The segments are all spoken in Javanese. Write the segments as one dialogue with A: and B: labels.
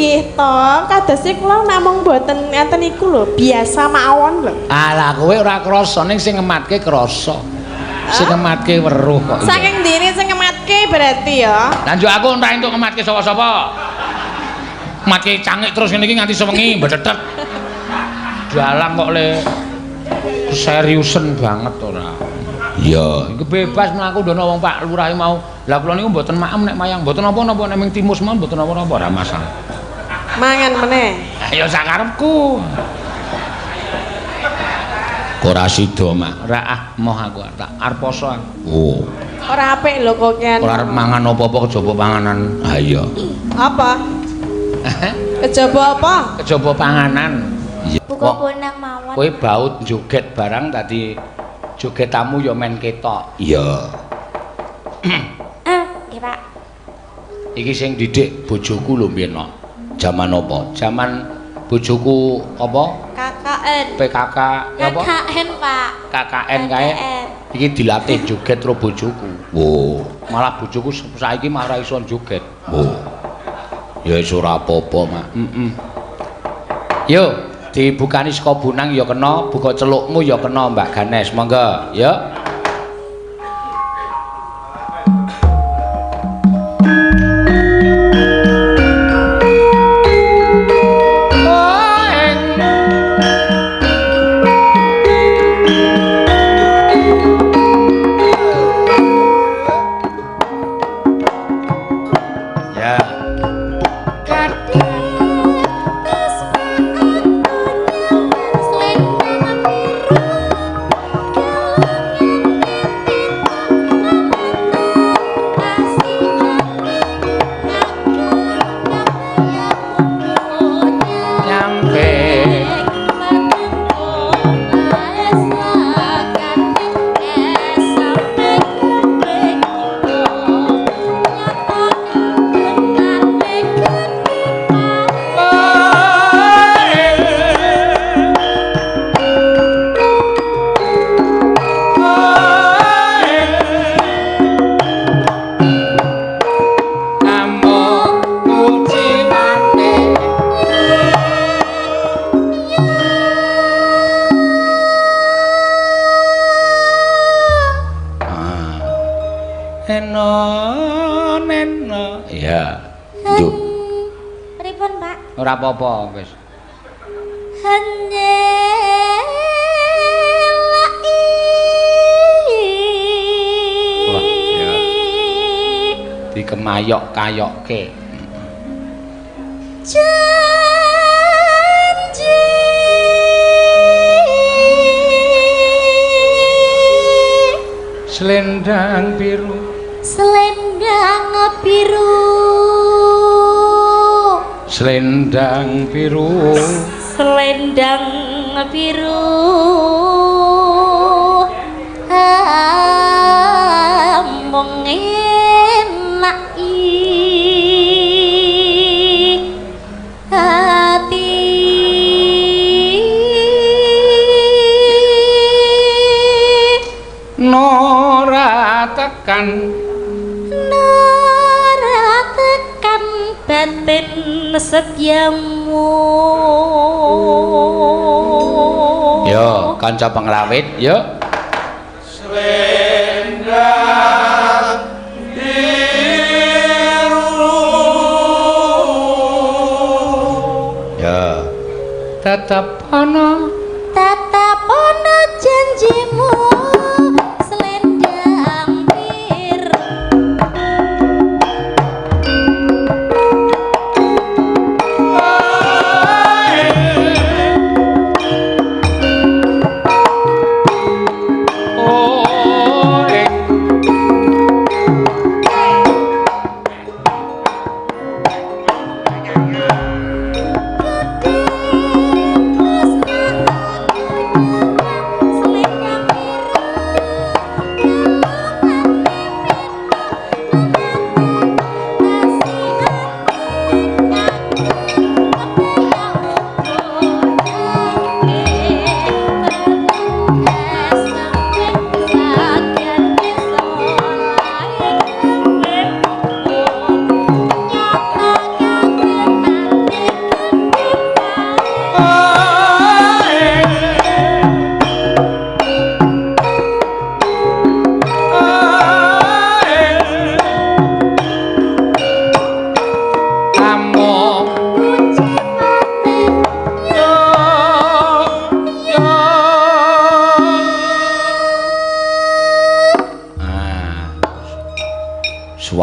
A: Nggih to, kadose kula namung mboten ngeten iku lho, biasa mawon lho.
B: Alah kowe ora krasa ning sing ngematke krasa. Sing ngematke weruh kok.
A: Saking ndine sing ngematke berarti ya.
B: Lah njuk aku ora entuk ngematke sapa-sapa. Matke cangik terus ngene iki nganti sewengi mbedhetet. Dalang kok le seriusen banget ora. Iya, iku bebas mlaku ndono wong Pak Lurah mau. Lah kula niku mboten maem nek mayang, mboten napa-napa nek ming timus mawon mboten napa-napa ora masalah.
A: Mangan meneh.
B: Ya sakarepku. Ora sida, Mak. Ora ah, moh aku tak arep poso aku. Oh.
A: Ora apik lho kokean.
B: Ora arep mangan apa-apa kejaba panganan. Ha iya.
A: Apa? Kejaba apa?
B: Kejaba panganan. Iya.
C: Buka bonang mawon.
B: Kowe baut joget barang tadi jogetamu ya men ketok. Iya.
C: Nggih, Pak.
B: Iki sing didik bojoku lho mbiyen kok. Jaman apa? Jaman bojoku apa?
C: KKN.
B: PKK apa?
C: KKN, Pak.
B: KKN kae. Iki dilatih joget karo bojoku. Wo, malah bojoku saiki malah ora iso joget. Wo. Ya wis ora apa-apa, Mak. Heeh. Yo, dibukani saka bonang ya kena, buka celukmu ya kena Mbak Ganes. Monggo, ya. Ya. Nyampe. Namo puji Eno neno. Iya. Nduk.
C: Pripun, Pak?
B: Ora apa-apa wis. Wah, iya. Dikemayok-kayokke.
C: Janji
B: Selendang biru.
C: Selendang biru.
B: Selendang biru.
C: Selendang biru. Amung enak hati.
B: Nora tekan.
C: Nora tekan batin setiamu.
B: Yo, kanca pengrawit, yo.
D: Selendang biru.
B: Ya. Tetep ana,
C: tetep ana janjimu. Selendang biru.
B: Oh,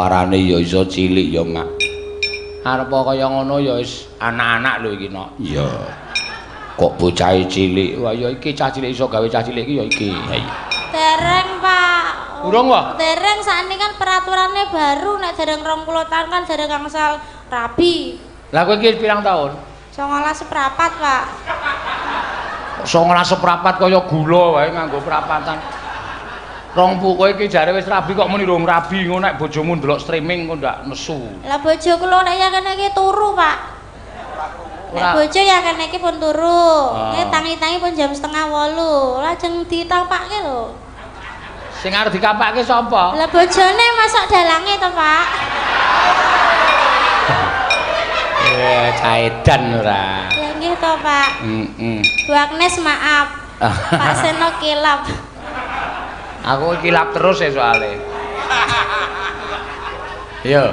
B: Suarane ya iso cilik ya, Mak. Arep kaya ngono ya wis anak-anak lho iki, Nok. Iya. Kok bocahe cilik? Wah, ya iki cah cilik iso gawe cah cilik iki ya iki. Ha iya.
C: Dereng, Pak.
B: Urung, wah?
C: Dereng, sakniki kan peraturannya baru nek dereng 20 tahun kan dereng angsal rabi.
B: Lah kowe iki pirang tahun?
C: 19 seprapat, Pak.
B: 19 seprapat kaya gula wae nganggo prapatan. Rong pu kowe iki jare wis rabi kok muni rong rabi ngono nek bojomu ndelok streaming kok ndak nesu.
C: Lah bojo kula nek ya kene iki turu, Pak. Nek bojo ya kene iki pun turu. Nek tangi-tangi pun jam 7:30. Lajeng ditapake lho.
B: Sing arep dikapake sapa?
C: Lah bojone masuk dalange to, Pak.
B: Caedan ora.
C: Lah nggih to, Pak.
B: Heeh.
C: Bu Agnes maaf. Pak Seno kilap.
B: Aku kilap terus ya soalnya. Yo.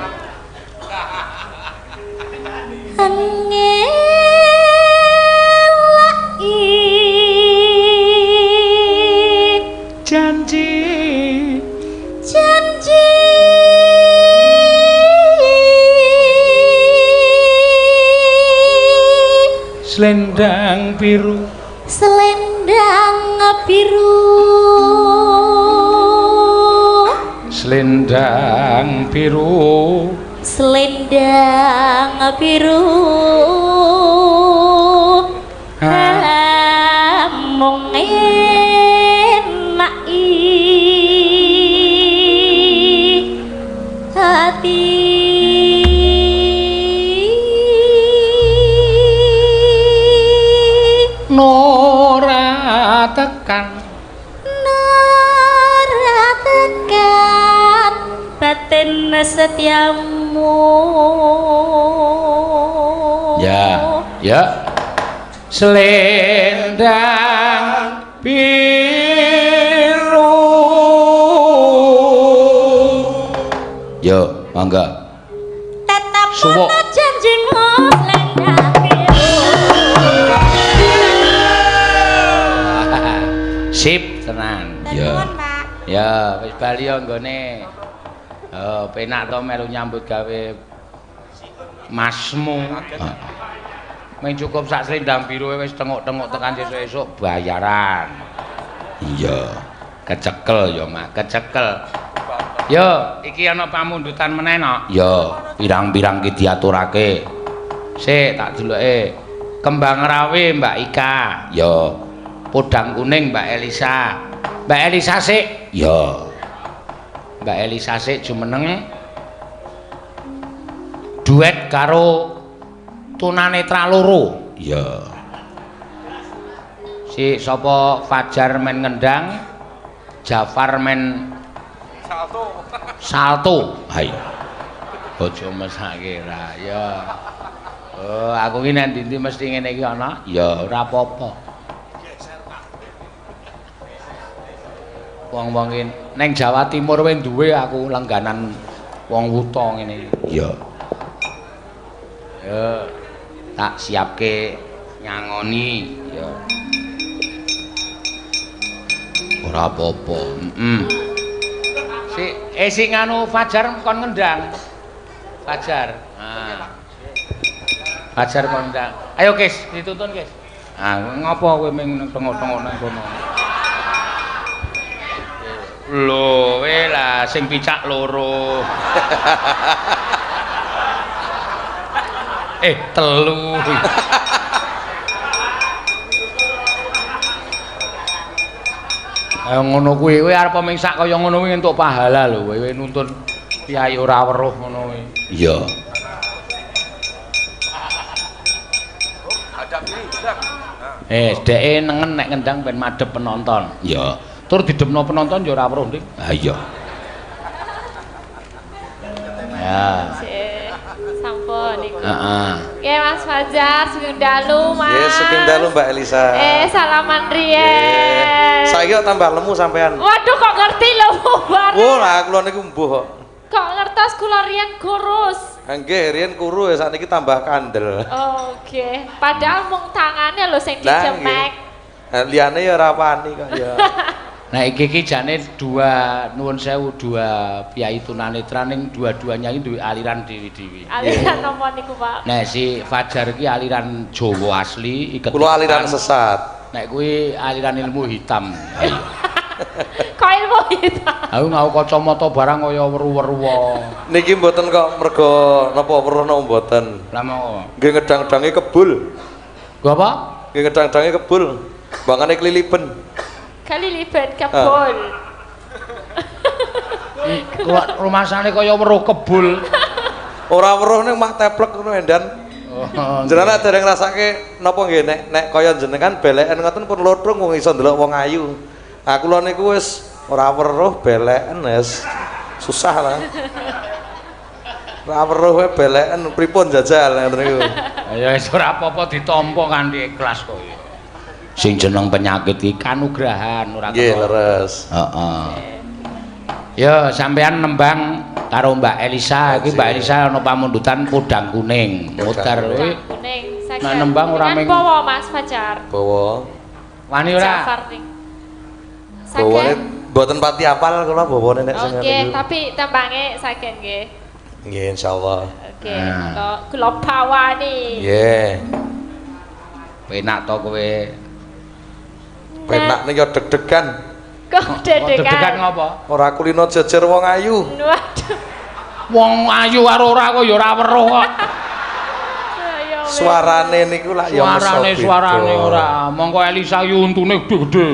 C: Ngelaki
B: janji
C: janji
B: selendang biru
C: selendang biru
B: selendang biru
C: selendang biru mung enak hati
B: nora tekan
C: nora tekan batin setiamu.
B: Ya, ya. Selendang biru. Yo, mangga.
C: Tetap
B: suwuk
C: janjimu selendang biru.
B: Sip tenan.
C: Ya. Pak.
B: Ya, wis bali yo nggone. Oh, penak to melu nyambut gawe masmu. Mung cukup sak selendang biru wis tengok-tengok tekan sesuk-esuk bayaran. Iya. Kecekel ya, Mak, kecekel. Yo, iki ana pamundutan meneh, Nok. Ya, pirang-pirang ki diaturake. Sik tak deloke. Kembang rawe Mbak Ika. Ya. Podang kuning Mbak Elisa. Mbak Elisa sik. Ya. Mbak Elisa sik jumeneng duet karo tunanetra loro. Iya. Si sapa Fajar men ngendang, Jafar men salto. Salto. Ha iya. Aja mesake ra ya. Oh, aku ki nek ndi-ndi mesti ngene iki ana. Ya ora apa-apa. Wong-wong ki ning Jawa Timur wae duwe aku lengganan wong wuta ngene iki. Iya. Ya, tak siapke nyangoni ya. Ora apa-apa. Heeh. Si sing anu Fajar kon ngendang. Fajar. Ah. Fajar kon ngendang. Ayo Kis, dituntun Kis. Ah, ngopo kowe ming tengok-tengok nang kono? Lho, kowe lah sing picak loro. Telu. Ngono kuwi, kowe arep ming sak kaya ngono kuwi entuk pahala lho, kowe nuntun piyai ora weruh ngono kuwi. Iya. Dheke nengen nek ngendang ben madhep penonton. Iya. Tur didemno penonton ya ora weruh, Dik. Ha iya. Ya.
A: Sampun niku.
B: Heeh.
A: Nggih Mas Fajar, sugeng dalu Mas.
D: Nggih, sugeng dalu Mbak Elisa.
A: Salaman riyen.
D: Saiki kok tambah lemu sampean.
A: Waduh kok ngerti lho bareng.
D: Wah, lah kula niku mbuh kok.
A: Kok ngertos kula riyen kurus.
D: Nggih, riyen kuru ya sakniki tambah kandel.
A: Oke, padahal mung tangane lho sing dicemek.
D: Liyane ya ora wani kok ya.
B: Nah iki iki jane dua nuwun sewu dua piyai tunanetra ning dua-duanya iki duwe aliran dewi-dewi.
A: Aliran napa niku, Pak?
B: Nah si Fajar iki aliran Jawa asli iket.
D: Kula aliran sesat.
B: Nek kuwi aliran ilmu hitam. Ayo.
A: Kok ilmu hitam?
B: Aku ngau kacamata barang kaya weru-weru.
D: Niki mboten kok mergo napa weruh napa mboten.
B: Lah mau.
D: Nggih ngedang-dangi kebul.
B: Gua apa?
D: Nggih ngedang-dangi kebul. Bangane klilipen.
A: Kali libet kebul.
B: Kok rumasane kaya weruh kebul.
D: Ora weruh ning mah teplek ngono endan.
B: Oh,
D: Jenengan nek dereng ngrasake napa nggih nek nek kaya jenengan beleken ngoten pun lothong wong iso ndelok wong ayu. Ah kula niku wis ora weruh beleken wis susah lah. Ora weruh wae beleken pripun jajal ngoten niku.
B: Ya wis ora apa-apa ditampa kanthi ikhlas kok ya. Sing jeneng penyakit iki kanugrahan ora
D: Nggih leres.
B: Heeh. Ya sampean nembang karo Mbak Elisa, iki Mbak Elisa ana pamundutan podang kuning. Mutar kuwi
A: Kuning.
B: Nek nembang ora ming-
A: bawa Mas Fajar.
D: Bawa.
B: Wani ora?
A: Jafar ning.
D: Bawane
A: Saged.
D: mboten pati apal kula bawane nek sing
A: Oke,
D: niku.
A: tapi tembange saged nggih.
D: Nggih insyaallah.
A: Oke,
B: Nah.
A: monggo kula bawani.
D: Nggih.
B: Penak to kowe.
D: Penak ning yo deg-degan.
A: Kok
B: Deg-degan
A: dedekan?
B: ngopo?
D: Ora kulino jejer wong ayu.
A: Waduh.
B: Wong ayu karo ora kok ya ora weruh kok.
A: Ayo, wes.
D: Suarane niku lak ya
B: Suarane
D: mesti
B: suarane
D: beda.
B: ora. Mongko Elisa ki untune gede-gede.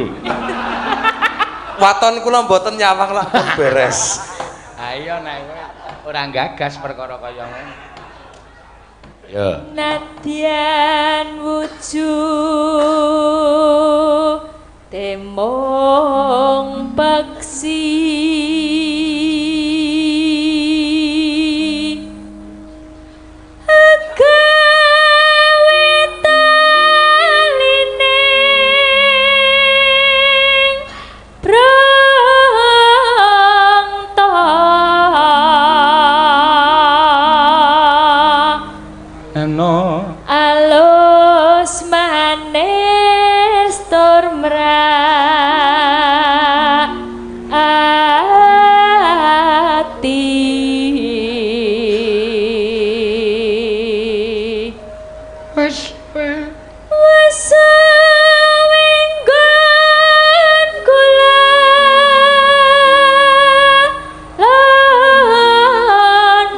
D: Waton kula mboten nyawang lak pun beres.
B: Ayo nek kowe ora gagas perkara kaya ngono. Ya.
A: Nadyan wujud temong peksi agawe talining prangta.
B: Eno.
A: Alus manis tur mrak ati.
B: Wis
A: Wes winggon kula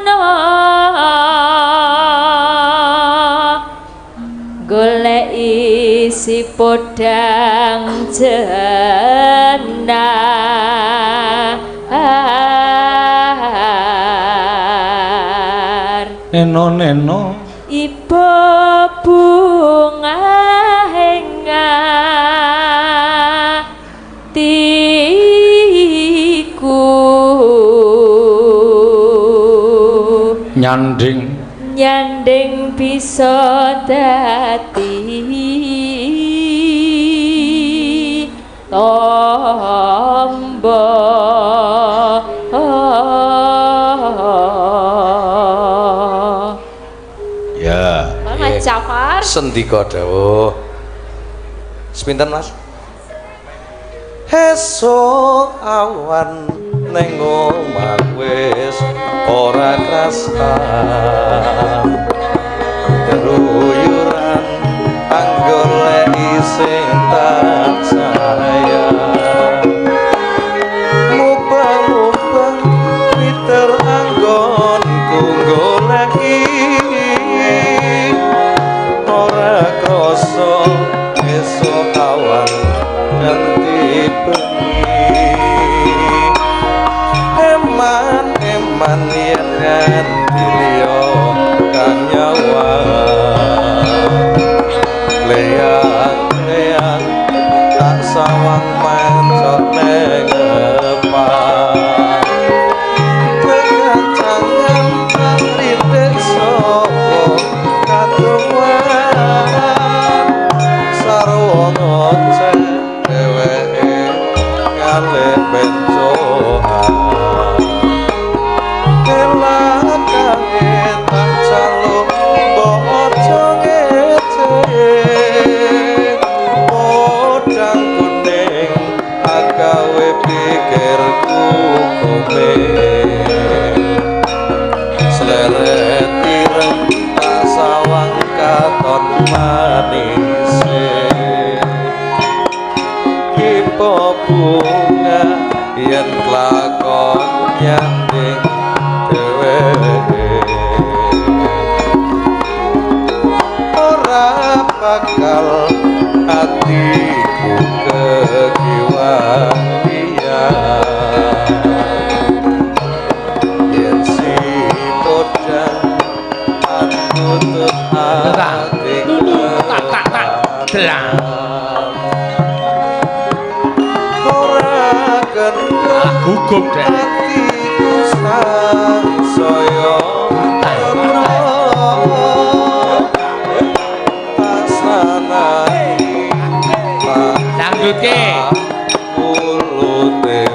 A: lana goleki si podang jenar.
B: Neno neno.
A: Ibu bunga ing atiku
B: Nyanding
A: nyanding bisa dadi tombo.
B: Ya.
A: Mas Jafar.
D: Sendika dawuh. Sepinten Mas? Esuk awan ning omah wis ora krasan. Keluyuran anggoleki sing tak sayang. Mubeng-mubeng witer anggonku goleki. Ora krasa esuk awan ganti bengi. Eman eman yen nganti liya kang nyawang. Leyang leyang Manise kipo bunga yen lakon nyanding dheweke ora bakal atiku kekiwan-kian yen si podang anut atiku
B: Tak delang.
D: Ora kendho
B: Gugup dek.
D: Atiku sangsaya tasnanani
B: Dangdutke.
D: Mulute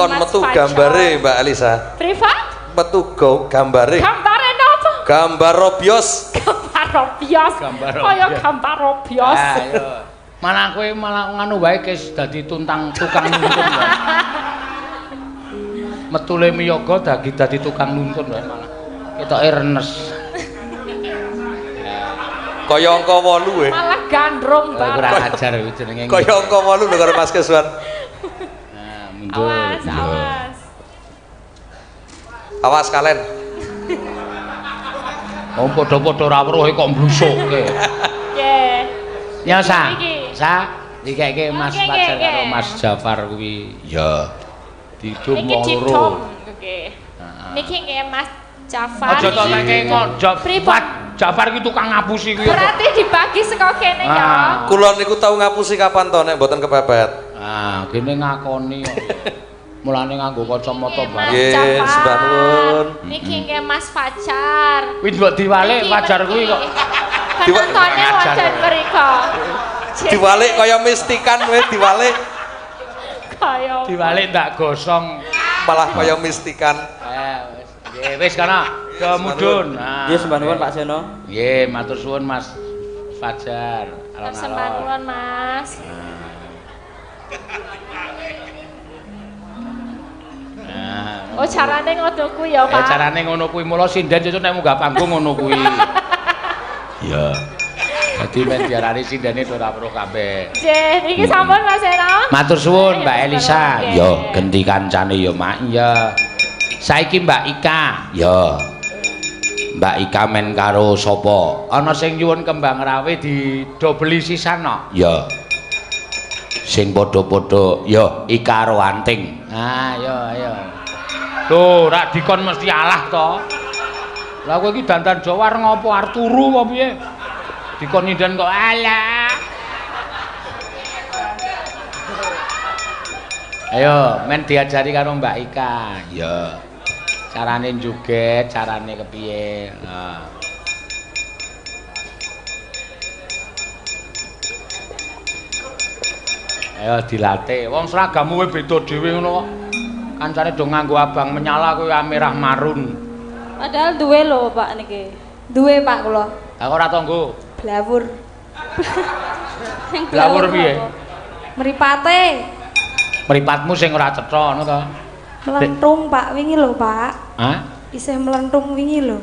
D: Metu gambare Mbak Elisa.
A: Privat?
D: Metu gambare.
A: Gambare napa?
D: Gambar robios.
A: Gambar robios. Kaya gambar robios.
B: Ayo. Malah kowe malah nganu wae kes dadi tuntang tukang nuntun wae. Metule miyaga dadi dadi tukang nuntun wae malah. Ketoke renes.
D: Kaya angka 8 e.
A: Malah gandrung banget.
B: Kurang ajar kuwi jenenge.
D: Kaya angka 8 lho karo Mas Keswan.
A: Awas, awas.
D: Awas kalen.
B: Wong padha-padha ora weruh kok mblusukke.
A: Nggih.
B: Ya sa. Sa dikeke Mas Fajar karo Mas Jafar kuwi. Ya. Didum wong loro.
A: Nggih. Niki nggih Mas Jafar.
B: Aja tok teke Jafar. Jafar ki tukang ngapusi kuwi.
A: Berarti dibagi saka kene ya.
D: Kula niku tau ngapusi kapan to nek mboten kepepet.
B: Ah, kene ngakoni kok. Mulane nganggo kacamata bareng.
D: Nggih, sembah nuwun.
A: Niki nggih Mas Fajar.
B: Kuwi mbok diwalik Fajar kuwi kok.
A: Penontone wonten mriku.
D: Diwalik kaya mistikan kowe diwalik
A: Kaya
B: Diwalik ndak gosong.
D: malah kaya mistikan.
B: Eh wis. Nggih, wis kana. Do mudhun. Nah.
E: Nggih, sembah nuwun Pak Seno.
B: Nggih, matur suwun Mas Fajar.
A: Sembah
B: Alon-alon.
A: nuwun, Mas.
B: Nah.
A: Oh, carane ngono kuwi ya,
B: Eh
A: Pak.
B: carane ngono kuwi mula sinden cucu nek munggah panggung ngono kuwi. Iya. Dadi men diarani sindene ora weruh kabeh.
A: Nggih, niki sampun Mas Seno.
B: Matur suwun Mbak
A: Iya,
B: Elisa.
A: matur
B: Yo
A: nuwun.
B: genti kancane yo Mak. Iya. Saiki Mbak Ika. Yo. Mbak Ika men karo sapa? Ana sing nyuwun kembang rawe didobeli sisan no? Yo. Sing padha-padha yo Ika karo Anting. Ah, yo ayo. Lho, rak dikon mesti alah to. Lah kowe iki dandan Jawa arep ngopo arep turu apa piye? Dikon nyinden kok alah. Ayo, men diajari karo Mbak Ika. Ya. Carane joget, carane kepiye. Nah. Ayo dilatih. Wong seragammu kowe beda dhewe ngono kok. Kancane do nganggo abang menyala kowe merah marun.
C: Padahal duwe lho Pak niki.
F: Duwe Pak kula.
B: Aku ora tanggo.
F: Blawur.
C: Sing
B: Blawur piye?
C: apa?
F: Mripate
B: Mripatmu sing ora cetha ngono to.
F: melentung Pak wingi lho Pak.
B: Hah?
F: Isih melentung wingi lho.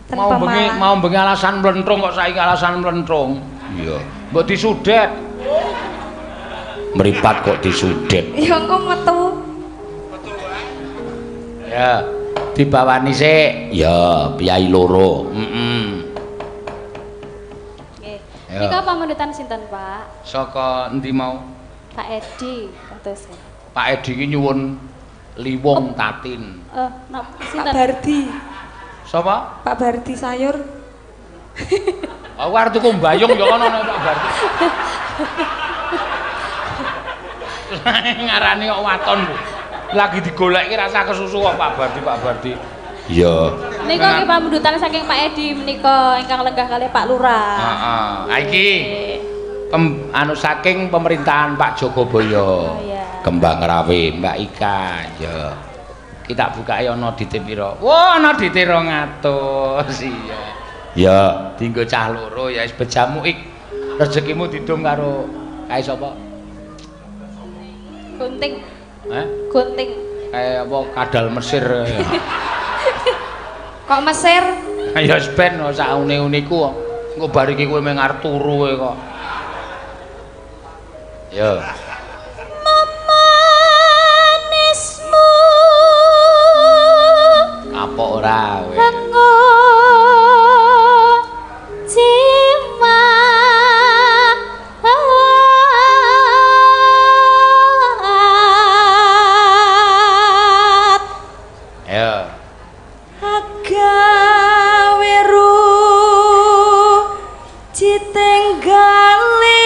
F: Ten
B: Mau bengi
F: Pemalang.
B: mau bengi alasan mlentrung kok saiki alasan mlentrung. Iya. Mbok disudet. Mripat kok disudet.
F: Ya engko metu.
B: Ya, dibawani sik. Ya, piyai loro. Heeh.
C: Nggih.
B: Ayo.
C: Nika pamundutan sinten Pak?
B: Saka endi mau?
C: Pak Edi kados.
B: Pak Edi ki nyuwun Liwung Tatin.
C: Eh, napa
F: Pak
C: sinten?
F: Bardi.
B: Sapa?
F: Pak Bardi sayur.
B: Aku arep tuku mbayung ya kono nek Pak Bardi. Ngarani kok waton Bu. Lagi digoleki rasa kesusu kok Pak Bardi, Pak Bardi. Iya.
C: Nika nggih pamundutan saking Pak Edi menika ingkang lenggah kalih Pak Lurah.
B: Heeh. Ha iki anu saking pemerintahan Pak Jogoboyo.
C: Oh, iya.
B: Kembang Rawe, Mbak Ika, ya. Kita bukake ana dite pira? Wah, ana dite 200. Iya. Ya, dienggo cah loro ya wis bejamu ik. Rezekimu didum karo kae sapa?
C: Gunting,
B: Hah?
C: gunting.
B: Kae apa kadal Mesir.
F: Kok Mesir?
B: Ya wis ben sak une-uniku kok. Engko bar iki kowe mung arep turu kowe kok. Ya.
C: Memanismu
B: Kapok ora kowe.
C: lengo jimat
B: Ayo.
F: Agawe ru citenggale.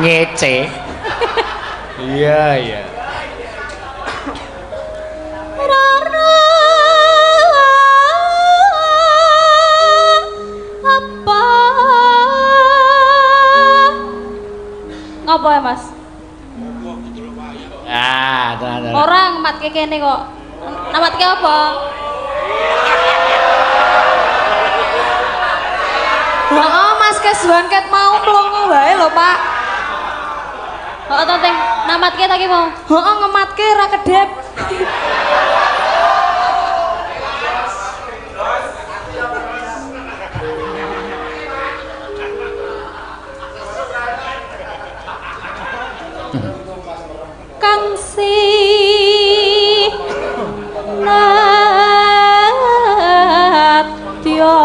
B: Ngece. Iya, iya.
C: Rara apa ngopo ya Mas?
B: Ah, tenan tenan.
C: Ora ngematke kene kok. Namatke apa?
F: Heeh, Mas Keswan ket mau mlongo wae lho, Pak.
C: Heeh to Teh, namatke ta ki mau?
F: Heeh, ngematke ra kedep.
C: Kang si Natya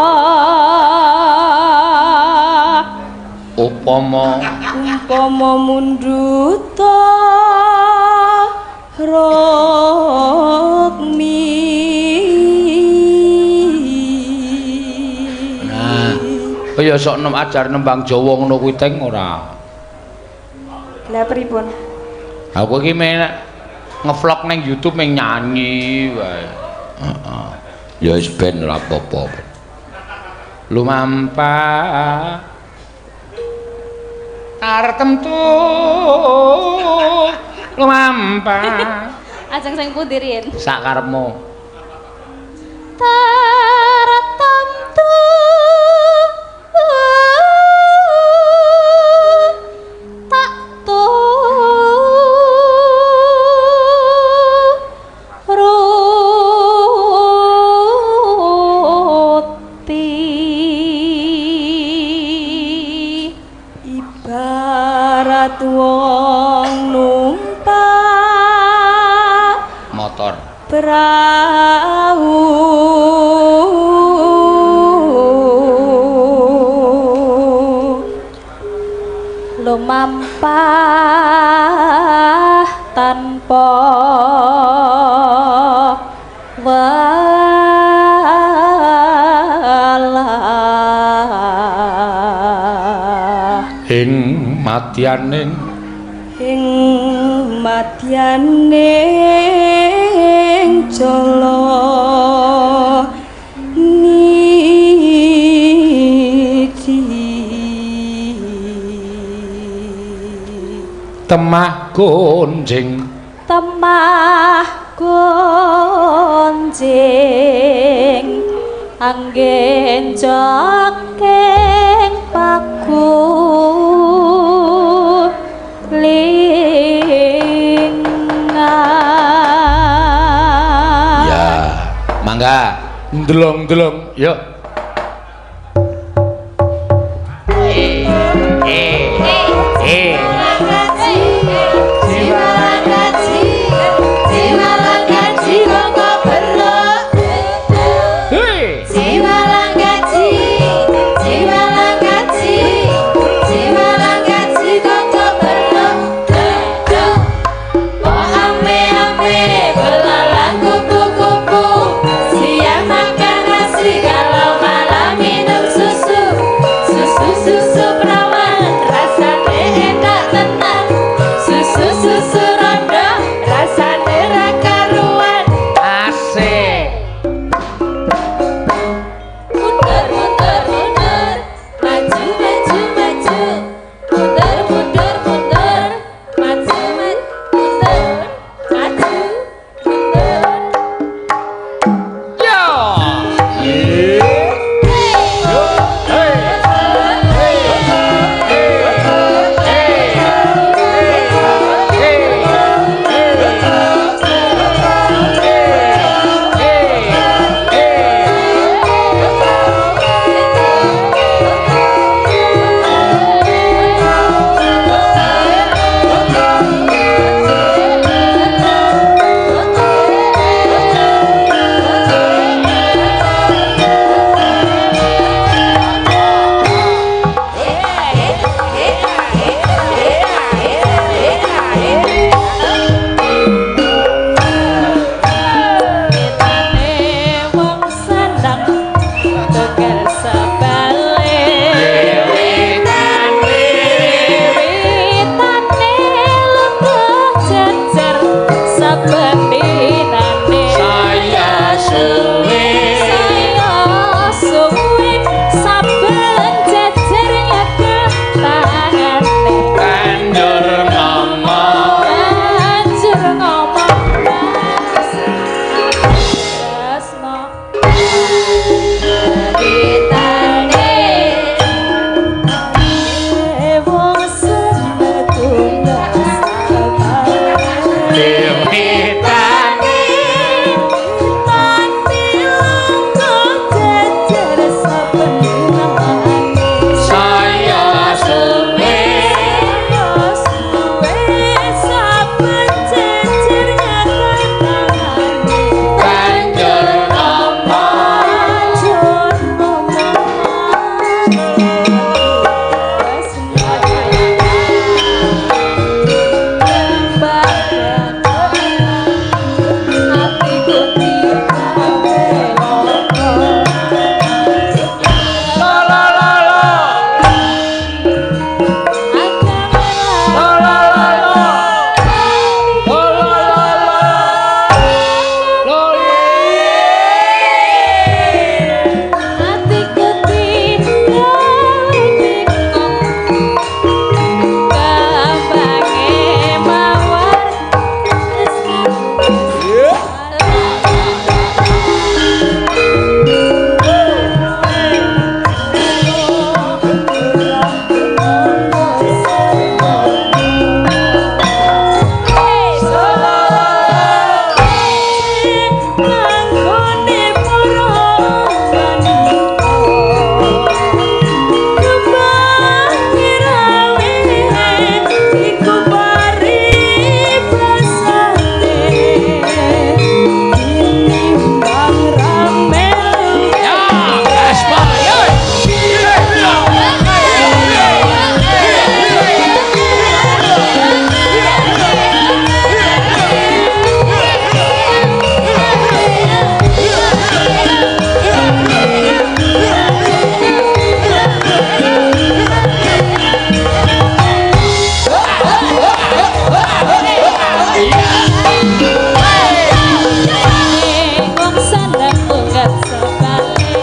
B: Upama
F: Umpama mundhuta rukmi.
B: Nah, kaya sok nem ajar nembang Jawa ngono kuwi teng ora.
F: Lah pripun?
B: Aku iki men ngevlog ning YouTube meng nyanyi wae. Heeh. Ya wis ben ora apa-apa. Lumampah tartemtu lumampah
C: Ajeng sing pundi riyin?
B: Sak karepmu.
C: Tartemtu tak turuti.
F: Ibarat wong numpak
B: Motor.
F: Prau
C: lumampah tanpa welah.
B: Ing madyaning
F: ing madyaning jala niji.
B: Temah gonjing.
C: Temah gonjing anggen joking paku lingan.
B: Ya, mangga ndelong-ndelong yo. Eh eh eh. Hei.
A: Siang makan nasi kalau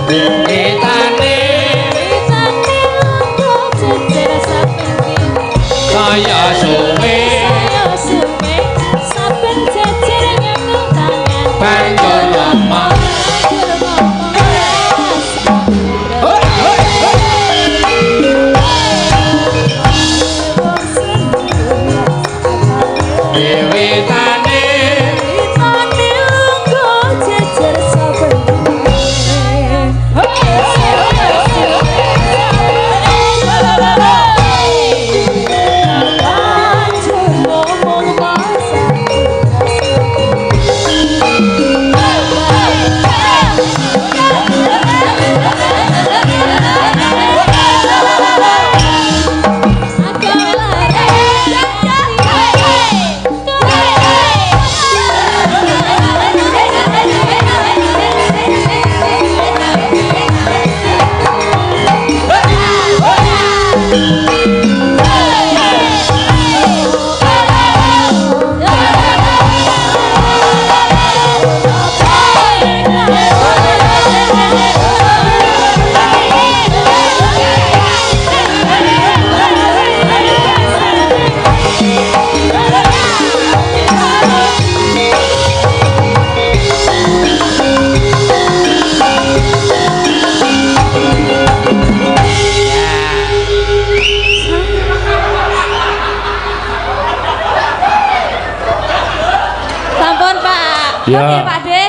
B: Wiwitane
F: Wiwitane lungguh jejer saben
B: kaya suwe
F: Saya suwe saben jejer nyekel tangan
B: banjur ngomong
F: Banjur ngomong mas.
B: Wiwitane
F: Wiwitane lungguh jejer saben Banjur ngomong mas.
C: Sampun, Pak.
B: Ya.
C: Oke, Pak De.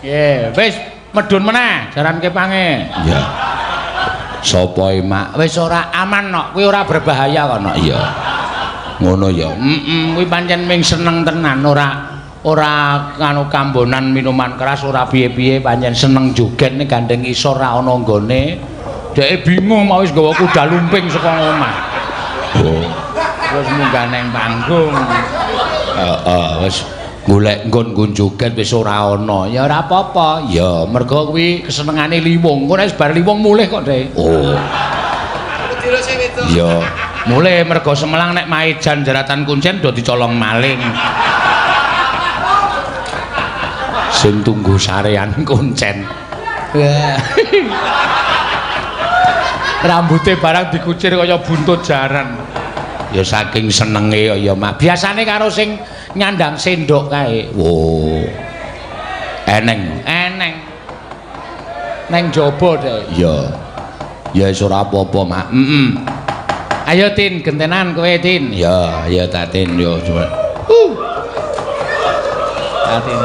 B: Nggih, wis medun meneh jaran kepange. Iya. Sopo mak? Wis ora aman nok, kuwi ora berbahaya kok nok. Iya. Ngono ya. Heeh, kuwi pancen ming seneng tenan ora ora nganu kambonan minuman keras ora piye-piye pancen seneng joget ning gandeng isor ra ana nggone. Dheke bingung mau wis nggawa kuda lumping saka omah. Oh. Terus munggah nang panggung. Heeh, wis golek nggon nggon joget wis ora ana. Ya ora apa-apa. Ya mergo kuwi kesenengane liwung. Engko nek wis bar liwung mulih kok, Dek. Oh. Ya, mulih mergo Semelang nek maejan jaratan kuncen do dicolong maling. Sing tunggu sarean kuncen. Rambute barang dikucir kaya buntut jaran. Ya saking senenge ya mak. Biasane karo sing nyandang sendok kae. Wo. Eneng, eneng. Neng jaba, Dek. Ya. Ya wis ora apa-apa, Mak. Heeh. Ayo Tin, gentenan kowe Tin. Ya, ya ta Tin yo coba. Ta Tin.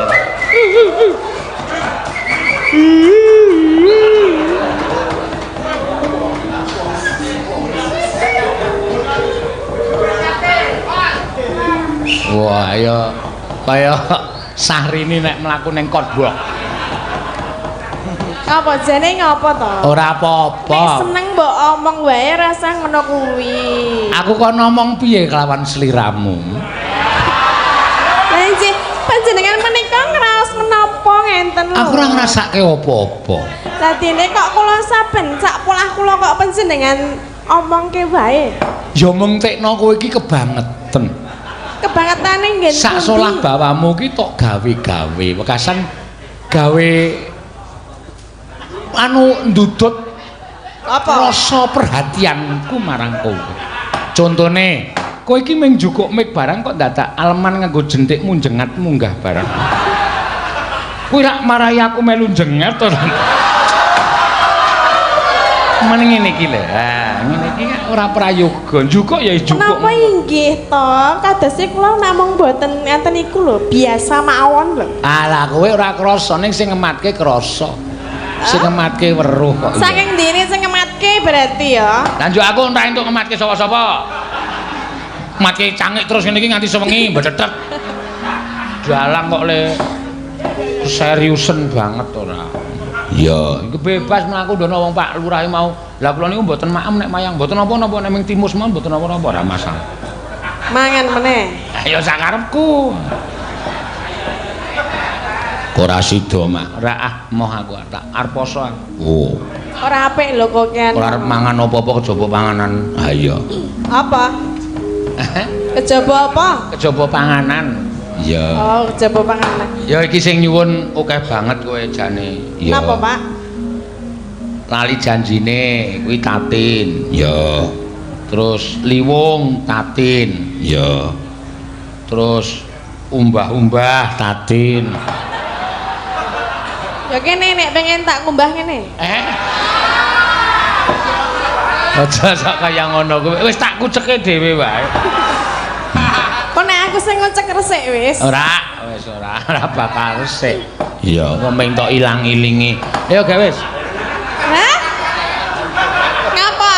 B: Wah, ya kaya Sahrini nek mlaku ning kotbok.
A: Apa jane ngopo to?
B: Ora apa-apa.
A: Nek seneng mbok omong wae rasa ngono kuwi.
B: Aku kok ngomong piye kelawan sliramu?
A: Lah nggih, panjenengan menika ngraos menapa ngenten lho.
B: Aku ora ngrasake apa-apa.
A: Dadine kok kula saben sak polah kula kok panjenengan omongke wae.
B: Ya mengtekno kowe iki kebangetan.
A: Kebangetane nggih.
B: Sak solah bawamu ki tok gawe-gawe, wekasan gawe anu ndudut
A: apa?
B: Rasa perhatianku marang kowe. Contone, kowe iki mung njukuk mik barang kok dadak aleman nganggo jentikmu njengat munggah barang. Kuwi rak marahi aku melu njengat to. Mending ngene iki lho. Ha, ngene iki ora prayoga. Njukuk ya njukuk.
A: Menapa inggih to? Kadose kula namung mboten ngenten iku lho, biasa mawon lho.
B: Alah kowe ora krasa ning sing ngematke krasa. Sing ngematke weruh kok.
A: Saking ndine sing ngematke berarti ya.
B: Lah njuk aku ora entuk ngematke sapa-sapa. Matke cangik terus ngene iki nganti sewengi mbedhetet. Dalang kok le seriusen banget ora. Iya, iku bebas mlaku ndono wong Pak Lurah mau. Lah kula niku mboten maem nek mayang, mboten napa-napa nek ming timus mawon mboten napa-napa ora masalah.
A: Mangan meneh.
B: Ya sakarepku. Ora sida, Mak. Ora ah, moh aku tak arep poso aku. Oh.
A: Ora apik lho kokean.
B: Ora arep mangan apa-apa kejaba panganan. Ha iya.
A: Apa? Kejaba apa?
B: Kejaba panganan. Iya.
A: Oh, kejaba panganan.
B: Ya iki sing nyuwun akeh banget kowe jane. Iya.
A: Napa, Pak?
B: Lali janjine kuwi Tatin. Ya. Terus Liwung Tatin. Ya. Terus umbah-umbah Tatin.
A: Ya kene nek pengen tak ngumbah ngene.
B: Eh. Aja sak kaya ngono kuwi. Wis tak kuceke dhewe wae.
A: Kok nek aku sing ngucek resik wis.
B: Ora, wis ora, ora bakal resik. Iya, kok meng tok ilang-ilingi. Ayo gawe wis.
A: Hah? Ngapa?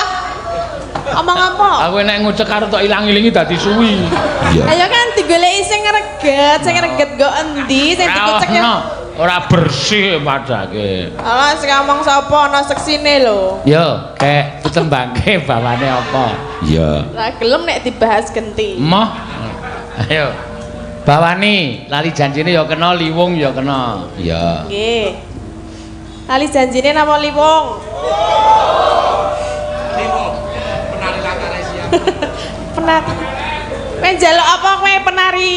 A: Omong apa?
B: Aku nek ngucek karo tok ilang-ilingi dadi suwi. Iya.
A: Ayo kan digoleki sing ngreget, sing ngreget nggo endi, sing dikucek ya.
B: Ora bersih padake.
A: Alah sing ngomong sapa ana seksine lho.
B: Yo, kek ditembangke bawane apa? Iya.
A: Lah gelem nek dibahas genti.
B: Moh. Ayo. Bawani, lali janjine ya kena, liwung ya kena. Iya.
A: Nggih. Lali janjine napa liwung?
E: Liwung. Penari latar Asia.
A: Penari. Kowe njaluk apa kowe penari?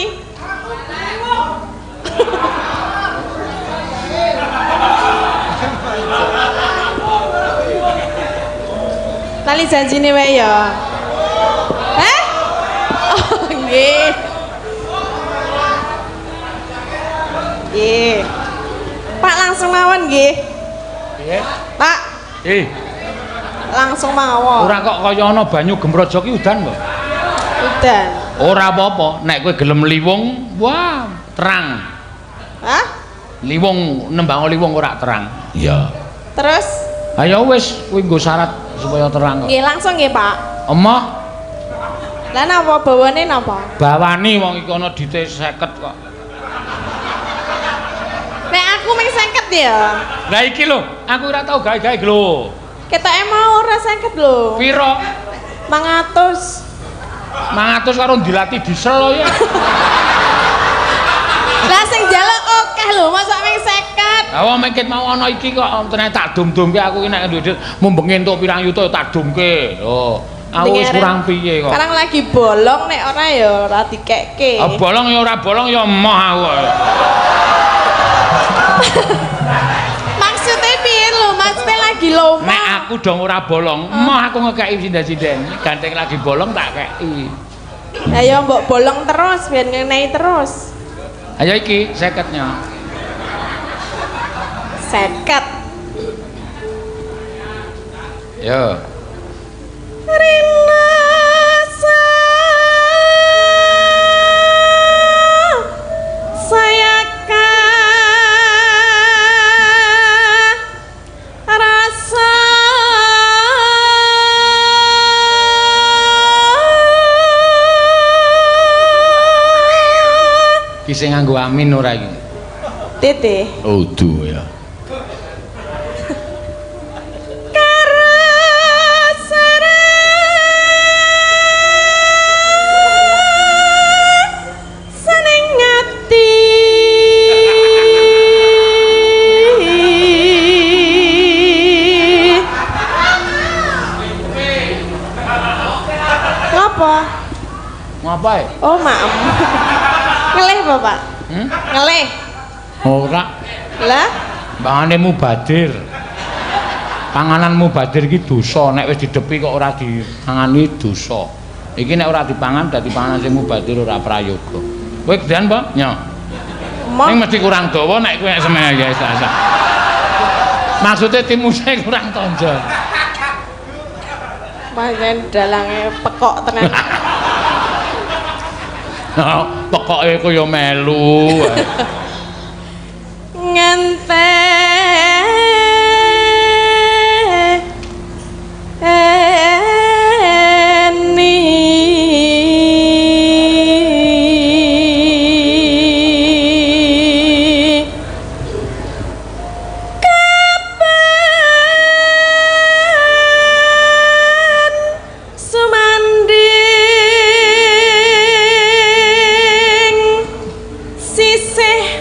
A: Lali janjine wae ya. Hah? Oh, nggih. Nggih. Pak langsung mawon nggih.
B: Nggih.
A: Pak.
B: Eh.
A: Langsung mawon.
B: Ora kok kaya ana banyu gemrojo ki udan kok.
A: Udan.
B: Ora apa-apa, nek kowe gelem liwung, wah, terang.
A: Hah?
B: Liwung nembang liwung ora terang. Iya.
A: Terus?
B: Ayo wis kuwi nggo syarat supaya terang kok.
A: Nggih, langsung nggih, Pak.
B: Emoh.
A: Lah napa bawane napa?
B: Bawani wong iki ana dite 50 kok.
A: Nek aku mung 50 ya.
B: Lah iki lho, aku ora tau gawe-gawe lho.
A: Ketoke mau ora 50 lho.
B: Piro?
A: 500.
B: 500 karo ndilati diesel lho ya.
A: Lah sing njaluk akeh lho, mosok mung 50.
B: Lah wong mengkit mau ana iki kok tenan tak dum-dumke aku iki nek duwe duit mumbengi entuk pirang yuta tak dumke. Lho, aku wis kurang piye kok.
A: Sekarang lagi bolong nek ora ya ora dikekke.
B: Ah bolong ya ora bolong ya emoh aku.
A: Maksudnya piye lho? Maksudnya lagi loma.
B: Nek aku dong ora bolong, emoh aku ngekeki sinden-sinden. Gandeng lagi bolong tak keki.
A: Ayo mbok bolong terus biar ngenai terus.
B: Ayo iki 50-nya.
A: 50.
B: Yo.
A: Rina saya rasa
B: iki sing nganggo amin ora iki?
A: Tete.
B: Oh, duh ya. Ngapa ya?
A: Oh, maaf. Ngelih, Bapak?
B: Hmm?
A: Ngelih.
B: Ora.
A: Lah?
B: Pangane mubadir. Panganan mubadir iki dosa, nek wis didepi kok ora dipangani dosa. Iki nek ora dipangan dadi panganan sing mubadir ora prayoga. Kowe gedean, Pak? Nyo. Ning mesti kurang dawa nek kowe semene ya wis. Maksude timuse kurang tonjol.
A: Pancen dalange pekok tenan.
B: Pokoke kaya melu.
A: Ngenteni kapan sumanding sisih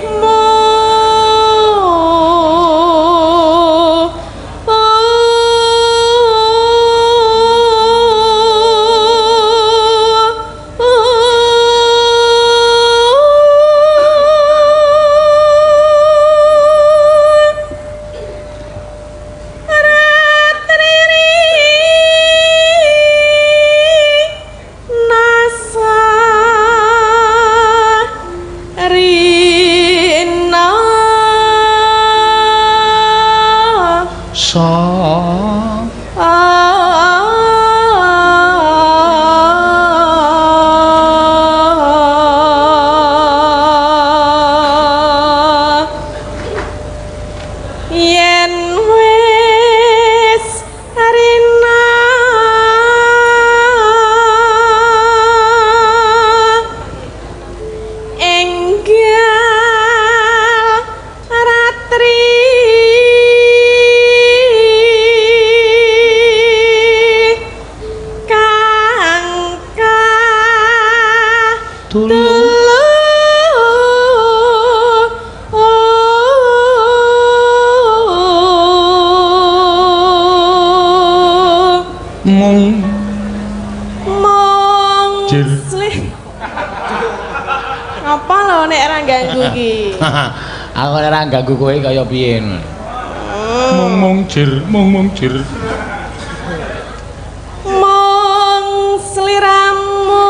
A: Yen wis rina enggal ratri kangka
B: Tulu. Mung
A: Mong
B: Jir.
A: slih. Apa lho nek ora ganggu ki?
B: Aku ora ganggu kowe kaya piye. Mung mung jir, mung mung jir.
A: Mong sliramu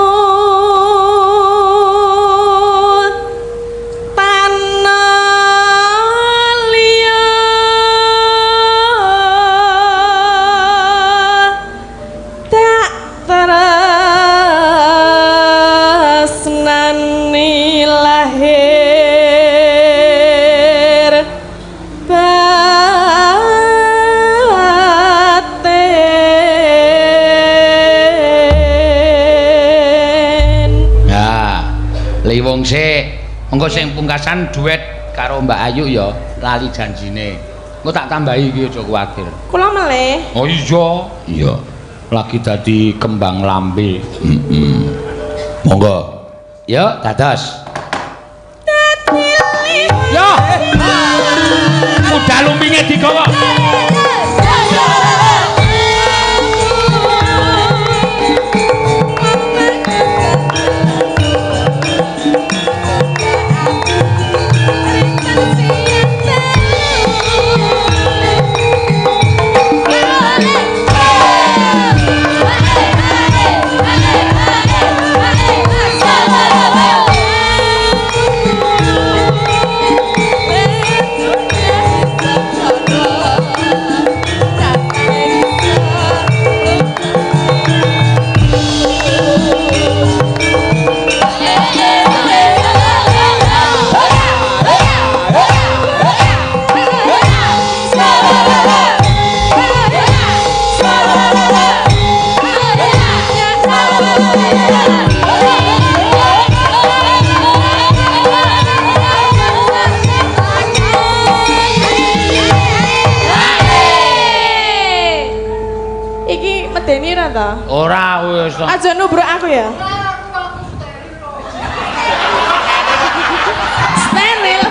A: tanah liya tak tresnani lahir batin.
B: Ya, liwung sik. Engko sing pungkasan duet karo Mbak Ayu ya, lali janjine. Engko tak tambahi iki aja kuwatir.
A: Kula melih.
B: Oh iya. Iya. Lagi dadi kembang lambe. Heeh. Monggo. Yo, dados. Yo. Udah lumpinge digawa.
A: Iki medeni ora to?
B: Ora wis.
A: Aja nubruk aku ya. Steril.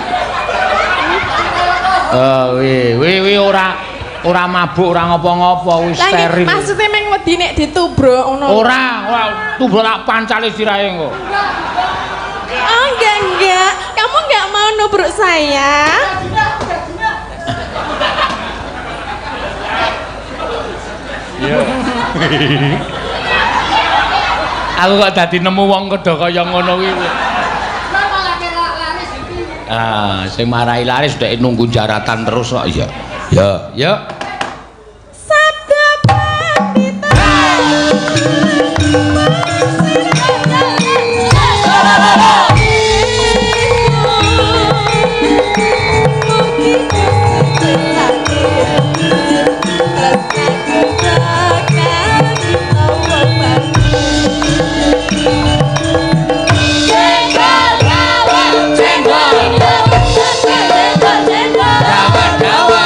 B: Eh, wi wi wi ora ora mabuk, ora ngopo-ngopo, wis
A: Lah iki
B: steril.
A: maksudnya meng wedi nek ditubruk ngono.
B: Ora, ora tubruk tak pancale sirahe engko.
A: Oh, enggak enggak. Kamu enggak mau nubruk saya?
B: Iya. Aku kok dadi nemu wong kedha kaya ngono kuwi. Ah, sing marai laris dhek nunggu jaratan terus kok iya. Ya, ya.
A: Sabda pandita.
B: Dawa, dawa.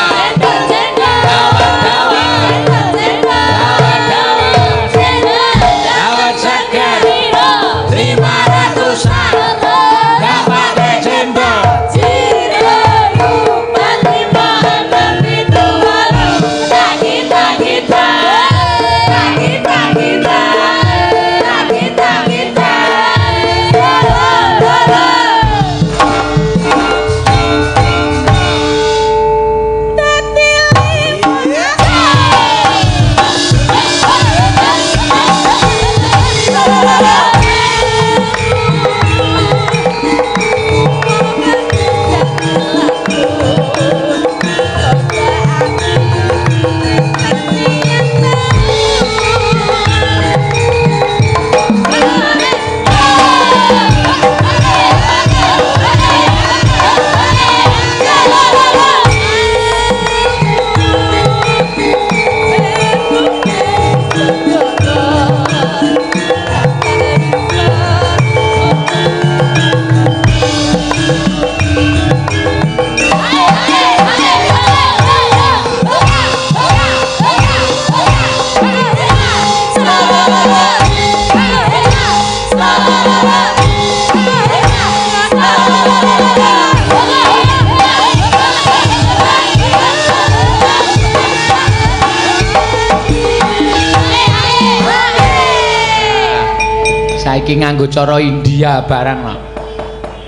B: Saiki nganggo cara India barang lho.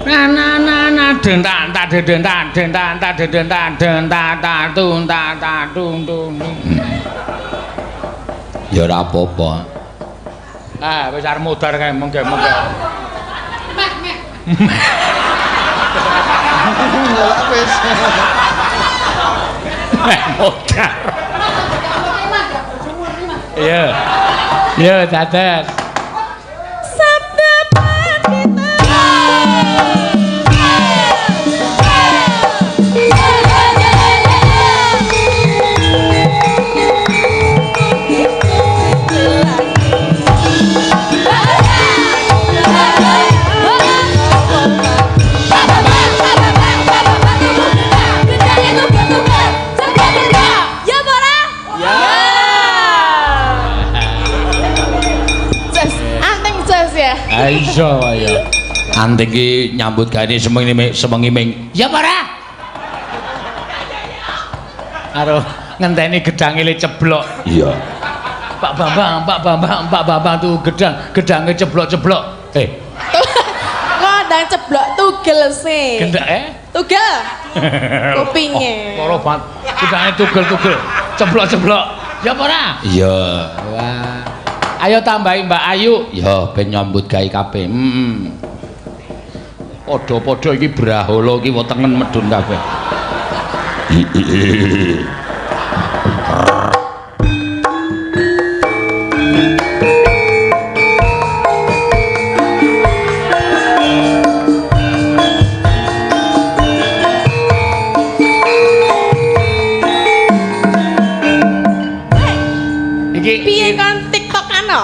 B: Na na na na dentak tak dentak dentak tak dentak dentak tak tung tak tak tung tung. Ya ora apa-apa. Ah, wis arep modar kae mengke-mengke.
F: Meh, meh.
D: Ya wis.
B: Meh modar. Iya. Iya, dados.
A: Sabda Pandita.
F: Ya, Bora?
D: Ya.
A: Jos, anting jos ya.
B: Ah iso ya. Anting ki nyambut gawe semengi semengi ming. Ya apa ora? Karo ngenteni gedange le ceblok. Iya. Pak Bambang, Pak Bambang, Pak Bambang tuh gedang, gedange ceblok-ceblok. Eh,
A: Kok ndang ceblok tugel sih.
B: gendak eh?
A: Tugel. Kupinge.
B: Oh, loro banget. Gedange tugel-tugel. Ceblok-ceblok. Ya apa ora? Iya. Wah. Ayo tambahi Mbak Ayu. Ya ben nyambut gawe kabeh. Heeh. Padha-padha iki brahala iki wetengen medun kabeh. Iki
A: Piye kon TikTokan no?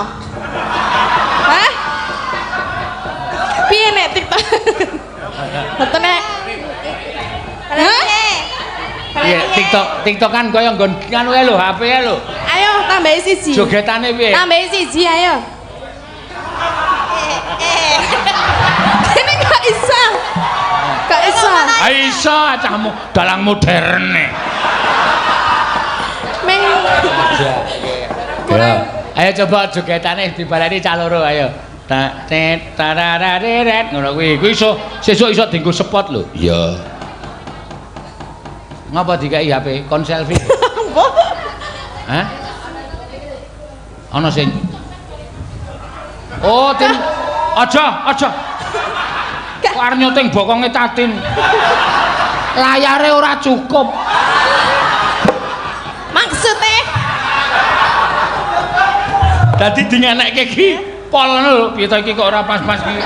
A: Hah? Piye nek TikTok? Mboten nek. Hah?
B: Iya, TikTok, TikTokan kaya nggon anu kae lho, HP e lho.
A: Ayo tambahi siji.
B: Jogetane piye?
A: Tambahi siji ayo. Ini kok iso? Kok iso?
B: Ah iso cahmu dalang modern e.
A: Meng
B: Ya. Ayo coba jogetane dibaleni cah loro ayo. Tak tet tararareret ngono kuwi. Kuwi iso sesuk iso dienggo spot lho. Iya. Ngapa dikai HP kon selfie?
A: apa?
B: Hah? Ana sing Oh, tin aja, aja. Kok arep nyuting bokonge Tatin. Layare ora cukup.
A: Maksudnya
B: Dadi dingenekke iki pol ngono lho, piye to iki kok ora pas-pas iki.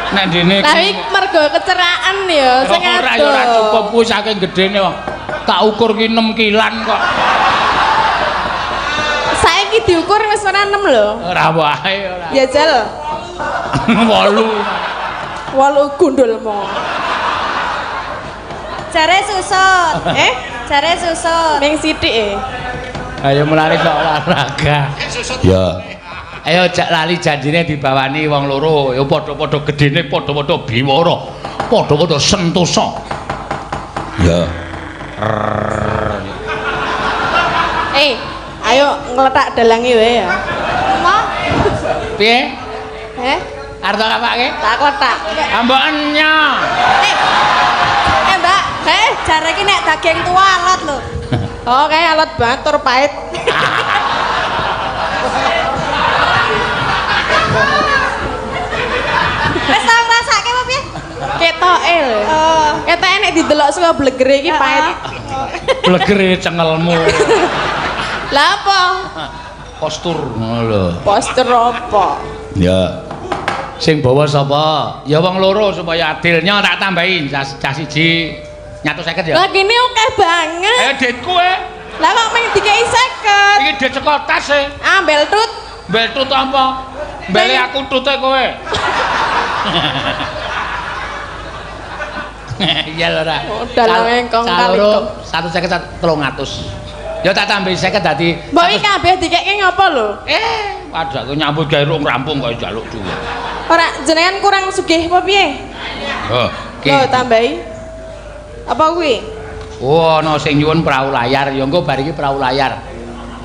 B: Nek ndene
A: tapi mergo keceraan ya sing
B: ora ya ora cukup kuwi saking gedene wong. Tak ukur ki 6 kilan kok.
A: Saiki diukur wis ora 6 lho.
B: Ora wae ora.
A: Ya jal,
B: 8.
A: 8 gundulmu.
C: Jare susut.
A: Eh,
C: Jare susut.
A: ming sithik e.
B: Ayo mulane kok olahraga. Ya. Ayo jak lali janjine dibawani wong loro, ya padha-padha gedene, padha-padha biwara, padha-padha sentosa. Ya.
A: Eh, ayo ngletak dalange wae ya.
C: Mau?
B: Piye?
A: Eh,
B: Arep tak apake?
A: tak kletak.
B: Amboken nya.
C: Eh. Eh, Mbak.
A: Eh,
C: Jare iki nek daging tua alot lho.
A: oh kayak alot banget tur pahit.
C: Wis tau ngrasake apa piye?
A: Ketoke lho.
C: Oh.
A: Ketoke nek didelok saka blegere iki pahit.
B: Blegere cengelmu.
A: Lah apa?
B: Postur ngono lho.
A: Poster apa?
B: Ya. Sing bawa sapa? Ya wong loro supaya adil. Nya tak tambahi cah cah siji 150 ya.
A: Lah gini akeh banget.
B: Ayo ditku e.
A: Lah kok mung dikei 50?
B: Iki dit saka tas e.
A: Ambel tut.
B: Mbel tut apa? Mbele aku tute kowe. Iya lho ora.
A: Oh, dalange kong
B: Cah
A: kali
B: loro 150 300. Ya tak tambahi 50 dadi
A: Mbok iki kabeh dikekke ngopo lho?
B: Eh, waduh aku nyambut gawe rung rampung kok njaluk duwe.
A: Ora jenengan kurang sugih apa piye?
B: Oh,
A: Lho tambahi. Apa kuwi?
B: Oh, ana sing nyuwun prau layar, ya engko bar iki prau layar.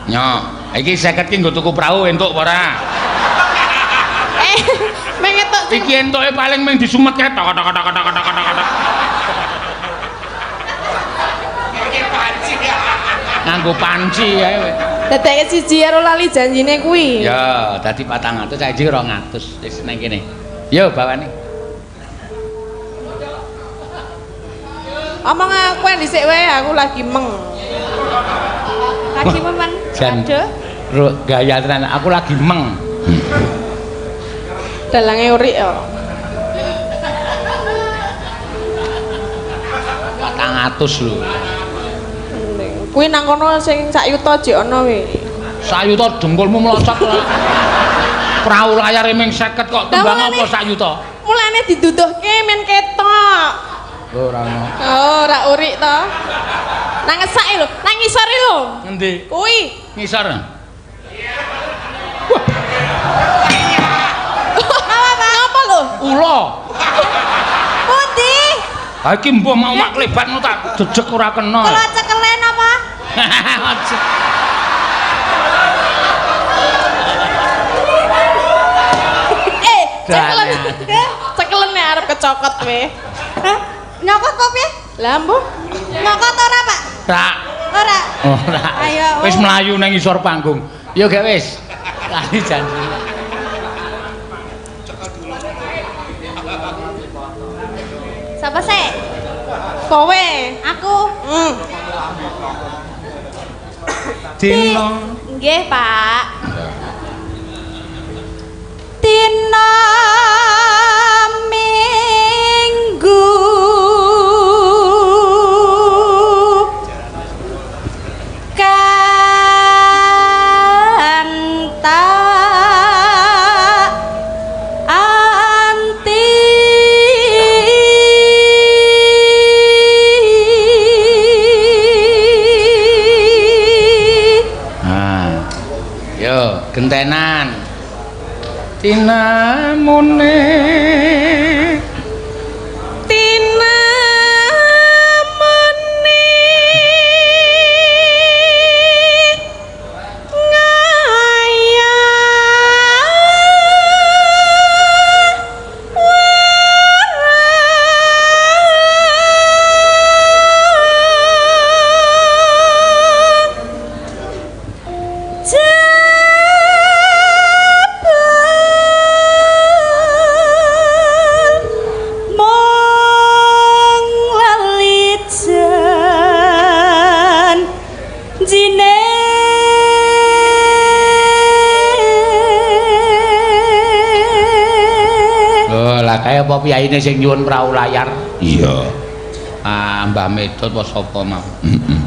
B: Nyo, iki 50 ki nggo tuku prau entuk apa ora?
A: Eh, sing
B: Iki entuke paling mung disumet kae tok tok tok tok tok tok tok. Nganggo panci ae kowe.
A: Dadekke siji karo lali janjine kuwi.
B: Ya, dadi 400 saiki 200 wis nang kene. Yo bawane.
A: Omong aku yang dhisik wae, aku lagi meng.
C: Lagi memen.
B: Jan.
C: Aduh.
B: Gaya tenan, aku lagi meng.
A: Dalange urik ya.
B: 400 lho.
A: Kuwi nang kono sing sak yuta jek ana kuwi.
B: Sayuta dengkulmu mlocot ora. Prau layare ming 50 kok tembang apa sayuta?
A: Mulane diduduhke men ketok.
B: Ora ono.
A: Oh, ora urik to. Nang ngesake lho, nang ngisore lho.
B: Ngendi?
A: Kuwi.
B: Ngisor.
A: Apa, Ngapa lho?
B: Ula.
C: Pundi?
B: Ha iki mbuh mau mak klebat ngono tak jejeg ora kena.
C: Kula cekelen apa?
B: Aja.
A: Eh, cekelen.
B: Dan.
A: Cekelen nek arep kecokot we.
C: Hah? Nyokot kok piye?
A: Lah mbuh.
C: Nyokot ora, Pak?
B: Rak.
C: Ora.
B: Ora.
C: Ayo.
B: Wis mlayu nang ngisor panggung. Yo gak wis. Lali janji.
C: Sapa sih?
A: Kowe.
C: Aku.
B: Dino.
C: Nggih, Pak. Dina Minggu kan tak anti.
B: Ah. Yo, gentenan. Tinamune
A: Tinamune ngaya
C: Jebul mung lelijan jine.
B: Oh, lah kae apa piyaine sing nyuwun prau layar? Iya. Ah, Mbah Medot apa sapa mau? Heeh.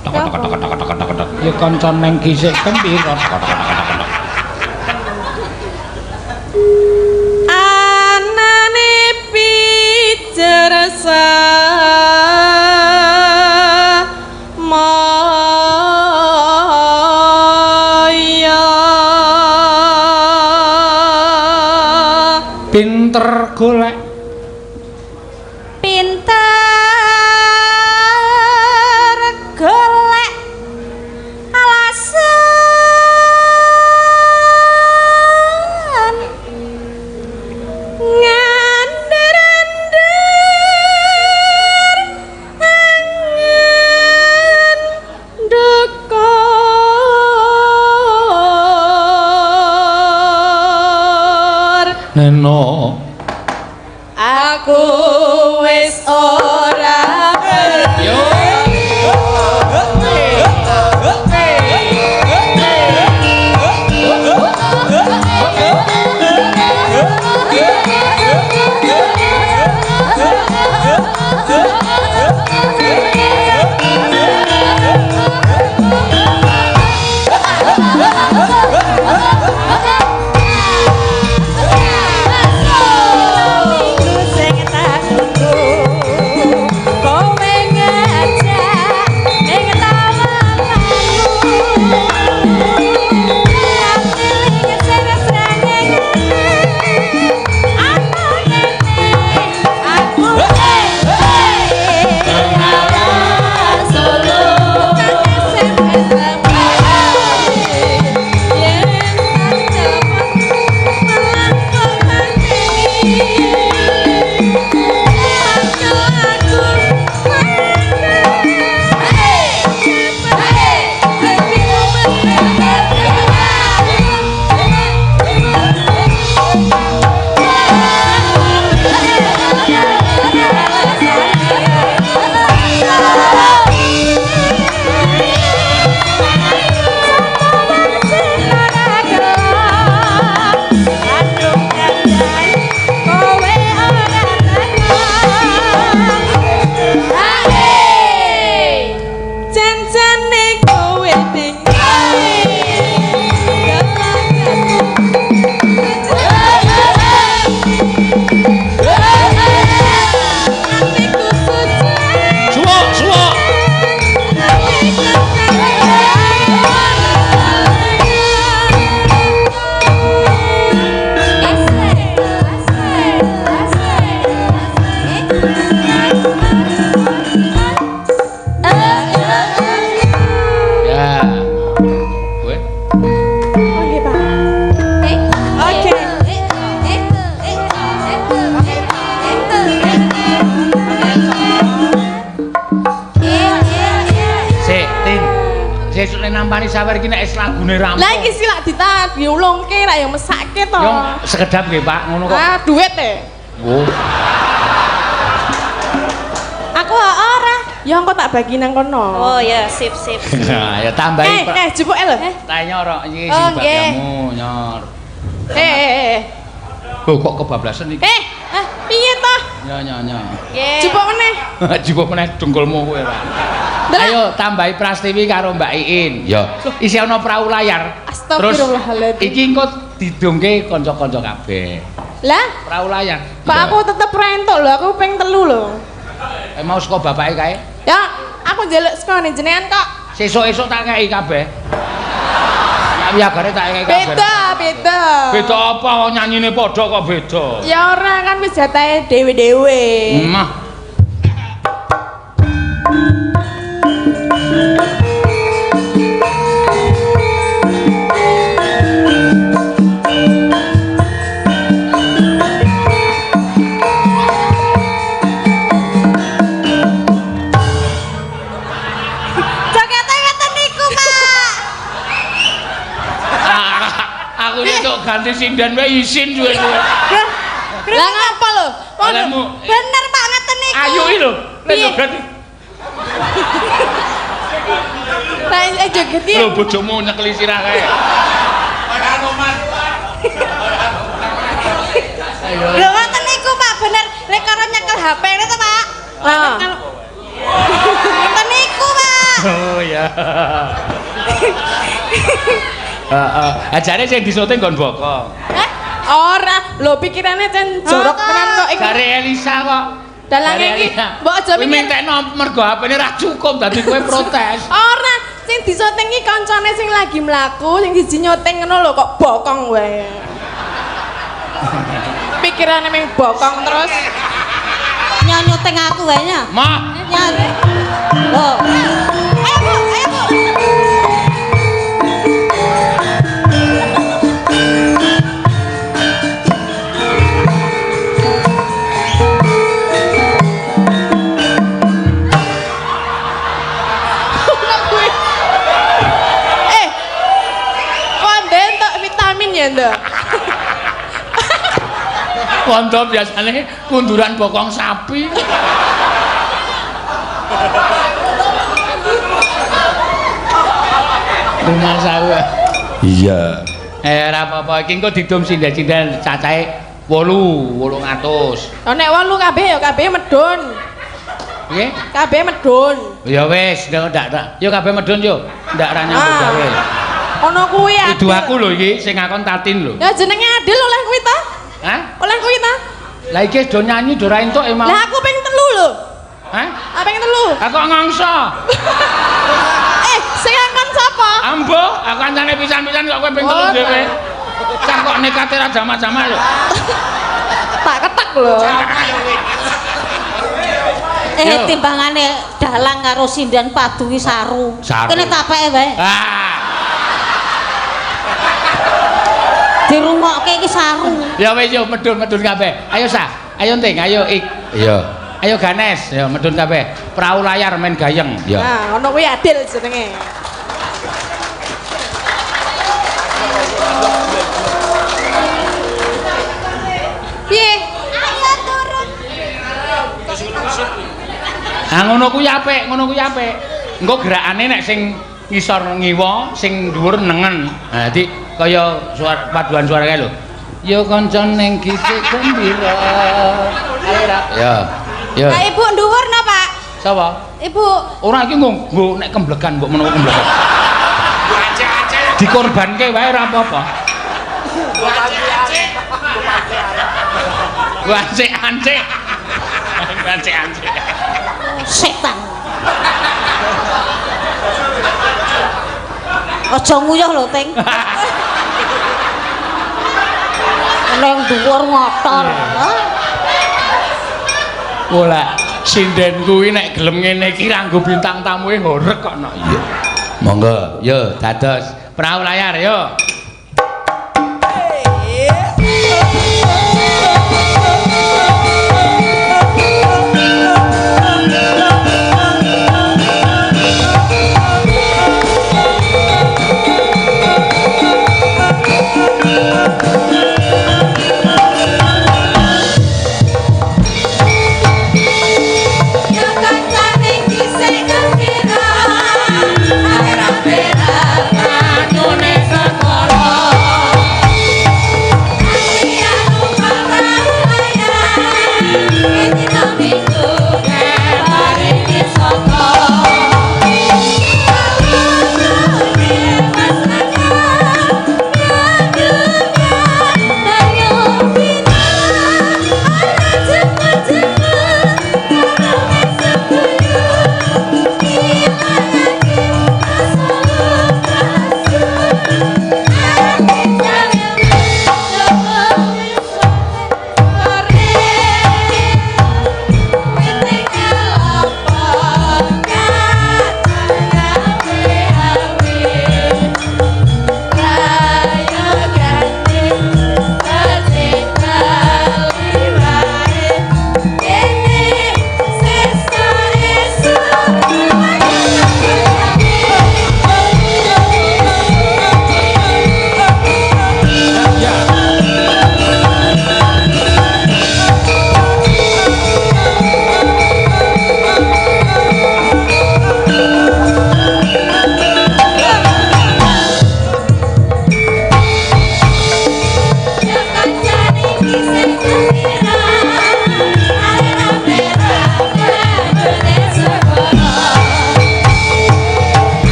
B: Tok tok tok tok tok tok tok. Ya kanca neng kisik kempiro. Tok tok tok tok tok.
A: Anane pijer samaya.
B: Pinter golek.
C: Pinter golek alasan
A: Ngandar-andar angen dekor.
B: Neno.
A: Aku wis ora.
B: Yo.
C: Minggu sing tak tunggu.
B: sesuk nek nampani sawer iki nek wis lagune rampung.
A: Lah iki sih lak ditahan diulungke lak ya mesake to.
B: Yo sekedap nggih Pak, ngono kok.
A: Ah, duit e.
B: Oh.
C: Aku ora.
A: Ya engko tak bagi nang kono.
C: Oh ya, sip sip.
B: Nah, ya tambahi.
A: Eh, eh, jupuke lho.
B: Tak nyorok iki
C: Oh,
B: sing
C: nggih.
B: bagianmu nyor.
A: Eh, eh, eh.
B: Oh, kok kebablasan iki?
A: Eh, eh, piye toh?
B: Nyo nyo nyo.
C: Nggih.
A: Jupuk meneh.
B: Jupuk meneh dengkulmu kowe ora.
A: Delok.
B: Ayo tambahi Prastiwi karo Mbak Iin. Ya. Isih ana prau layar. Terus
A: Astagfirullahaladzim.
B: iki engko didongke kanca-kanca kabeh.
A: Lah,
B: Prau layar.
A: Pak aku tetep ra entuk lho, aku ping 3 lho.
B: Eh, mau saka bapake kae.
A: Ya, aku njaluk saka jenengan kok.
B: Sesuk-esuk tak kei kabeh. Ya wiyagare tak kei kabeh.
A: Beda, beda.
B: Beda apa wong nyanyine padha kok beda.
A: Ya ora kan wis jatahe dhewe-dhewe.
B: Mah.
C: Jogete ngeten niku, Pak.
B: Aku ini kok ganti sinden wae isin suwe-suwe.
A: Lah ngapa lho?
B: Olehmu
C: Bener Pak ngeten niku.
B: ayu iki lho. Lha
A: Piye?
B: joget.
A: Lah joget iki.
B: Lho bojomu nyekeli sirah kae. Ayo.
C: Lho ngoten niku Pak, bener. Lek karo nyekel HP ne to, Pak.
A: Ah.
C: Ngoten niku, Pak.
B: Oh ya. Heeh. Ajare sing disoting nggon bokong.
A: Eh, ora, lho pikirane cen jorok tenan kok iki.
B: Jare Elisa kok.
A: Dalange
B: Jare
A: iki,
B: Elisa.
A: mbok aja
B: Kuwi
A: mikir.
B: mintekno mergo HP-ne ra cukup dadi kowe protes.
A: Ora, sing disoting iki kancane sing lagi mlaku, sing siji nyoting ngono lho kok bokong wae. Pikirane meng bokong terus.
C: Nyonyoteng aku wae nya.
B: Mah,
C: Nyon. Lho. Ayo Bu, ayo Bu.
A: Ngono kuwi. Eh. Kondo entuk vitamin ya, Nduk.
B: kondo biasane kunduran bokong sapi. Rumah sawu. Iya. Eh ora apa-apa iki engko didum sinden-sinden cacahe 8, 800.
A: Oh nek 8 kabeh ya kabeh medun.
B: Piye?
A: Kabeh medun.
B: Ya wis, ndak ndak. Yo kabeh medun yo. Ndak ra nyambut
A: Ah.
B: gawe.
A: Ono kuwi
B: Idu
A: adil.
B: aku lho iki sing ngakon Tatin lho.
A: Ya jenenge adil oleh kuwi ta?
B: Hah?
A: Oleh kuwi ta?
B: Lah iki do nyanyi do ra entuk emang.
A: Lah aku ping 3 lho.
B: Hah?
A: Aku ping 3.
B: Aku kok ngongso.
A: Eh, sing ngangkon sapa?
B: Ambo, aku kancane pisan-pisan kok kowe ping 3
A: Oh,
B: dhewe. Cah kok nekate ra jama-jama lho.
A: Tak ketek lho.
C: Eh
B: Yo.
C: timbangane dalang karo sinden padu ki saru.
B: Saru.
C: Kene tapeke wae.
B: Ah.
C: Dirungokke iki saru.
B: Ya wis yo medun-medun kabeh. Ayo Sah, ayo Ting, ayo Ik. Iya. Ayo Ganes, yo medun kabeh. Prau layar main gayeng. Ya.
A: Nah, ono kuwi adil jenenge. Piye?
C: Ayo turun.
B: Ah ngono kuwi apik, ngono kuwi apik. Engko gerakane nek sing ngisor ngiwa, sing dhuwur nengen. Nah, dadi kaya suara paduan suara kae lho. Ya kanca ning gisik gembira. Ayo ra. Ya. Ya.
C: Lah ibu dhuwur no, Pak?
B: Sapa?
C: Ibu.
B: Ora iki nggo nek kemblegan mbok menawa kemblegan. Dikorbanke wae ora apa-apa. Wancik-ancik. Wancik-ancik.
C: Setan. Aja nguyuh lho, Ting. Neng dhuwur ngotor. Hah?
B: Ora, sinden kuwi nek gelem ngene iki ra nggo bintang tamue horeg kok nok. Iya. Monggo, yo dados prau layar yo.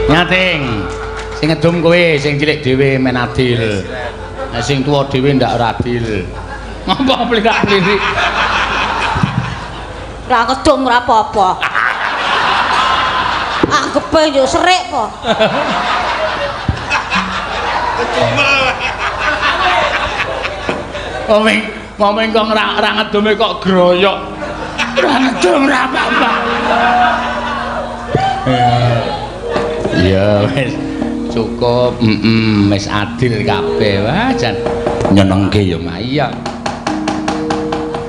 B: Nyating. Sing ngedum kowe, sing cilik dhewe men adil. Nek sing tuwa dhewe ndak ora adil. Ngopo plirak-plirik?
C: Ora ngedum ora apa-apa. Anggepe yo serik po.
B: Wong kok ora ngedume kok groyok. Ora ngedum ora apa-apa. Ya wis cukup, wis adil kabeh. Wah jan nyenengke ya Mak. Iya.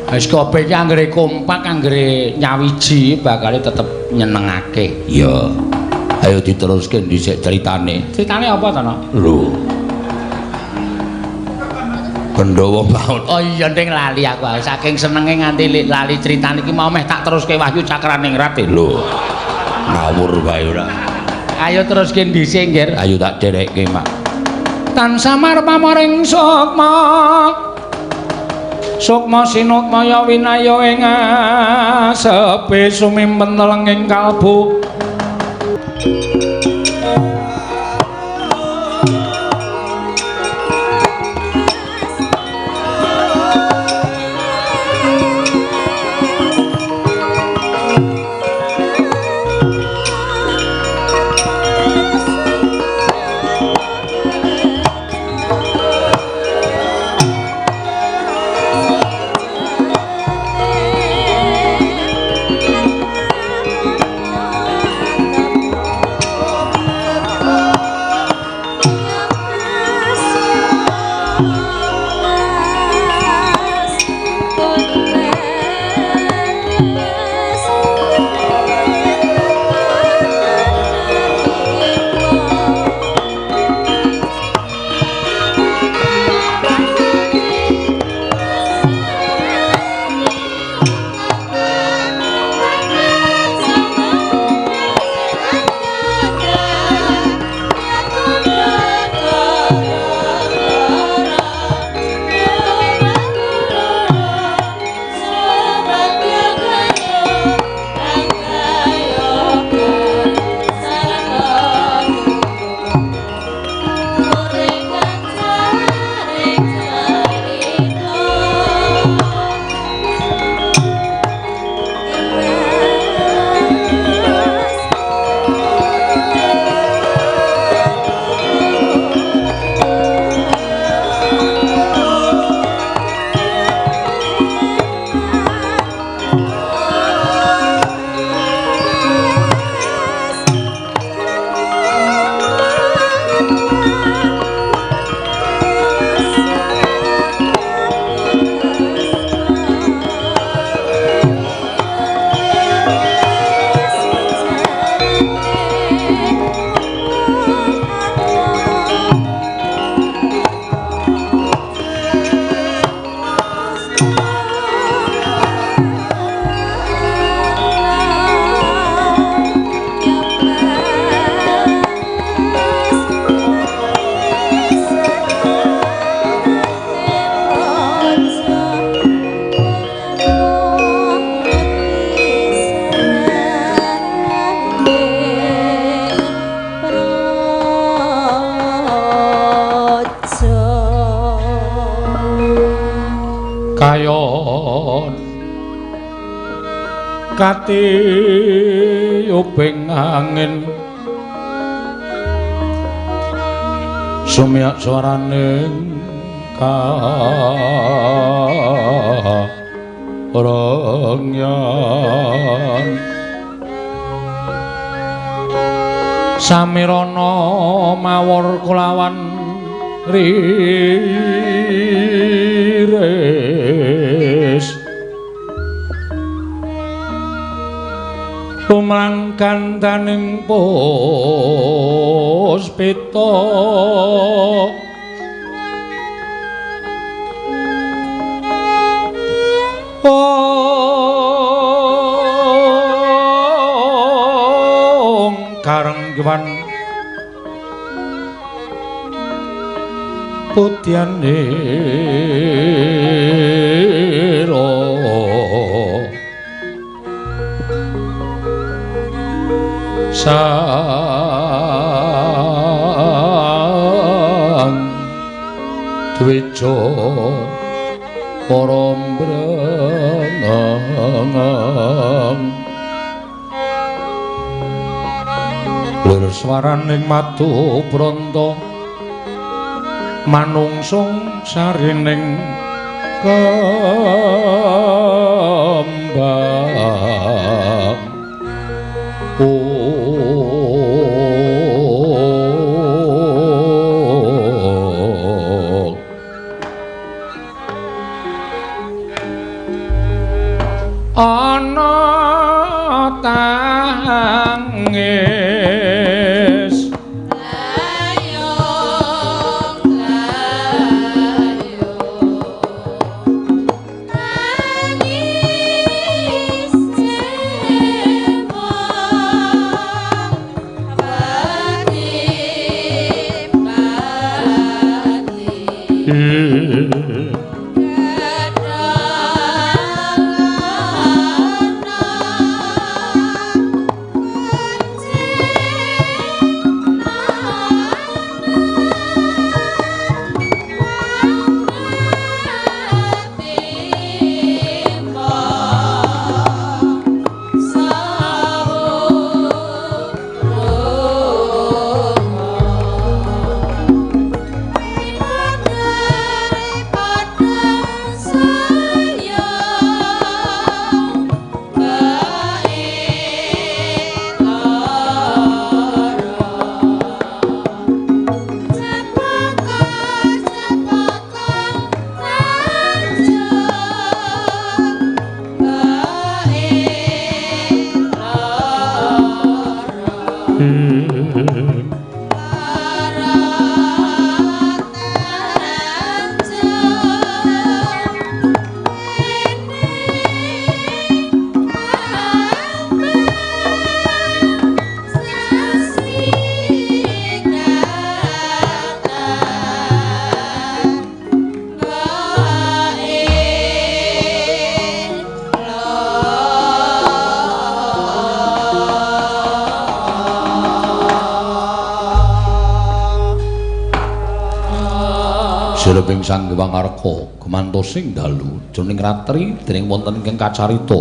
B: Wis kabeh iki anggere kompak, anggere nyawiji bakale tetep nyenengake. Iya. Ayo diteruske dhisik ceritane. Ceritane apa to, Nok? Lho. Pandhawa Paun. Oh iya nding lali aku. Saking senenge nganti lali critane iki mau meh tak teruske Wahyu Cakraningrat lho. Ngawur wae ora. Ayo teruske dhisik, Ngger. Ayo tak derekke, Mak. Tan samar pamoring sukma. Sukma sinukmaya winaya ing asepe sumimpen telenging kalbu. Kayon katiyuping angin sumyak swaraning karengyan samirana mawur kulawan riris tumrang gandaning puspita ong karenggiwan putyanira Dwija para mbrengang lir swaraning madu branta manungsung sarining kembang. Ana tangis
F: Layung layung tangis cemong pati pati
B: Silebing Sang Hyang Arka gemantosing dalu jroning ratri dening wonten ingkang kacarita.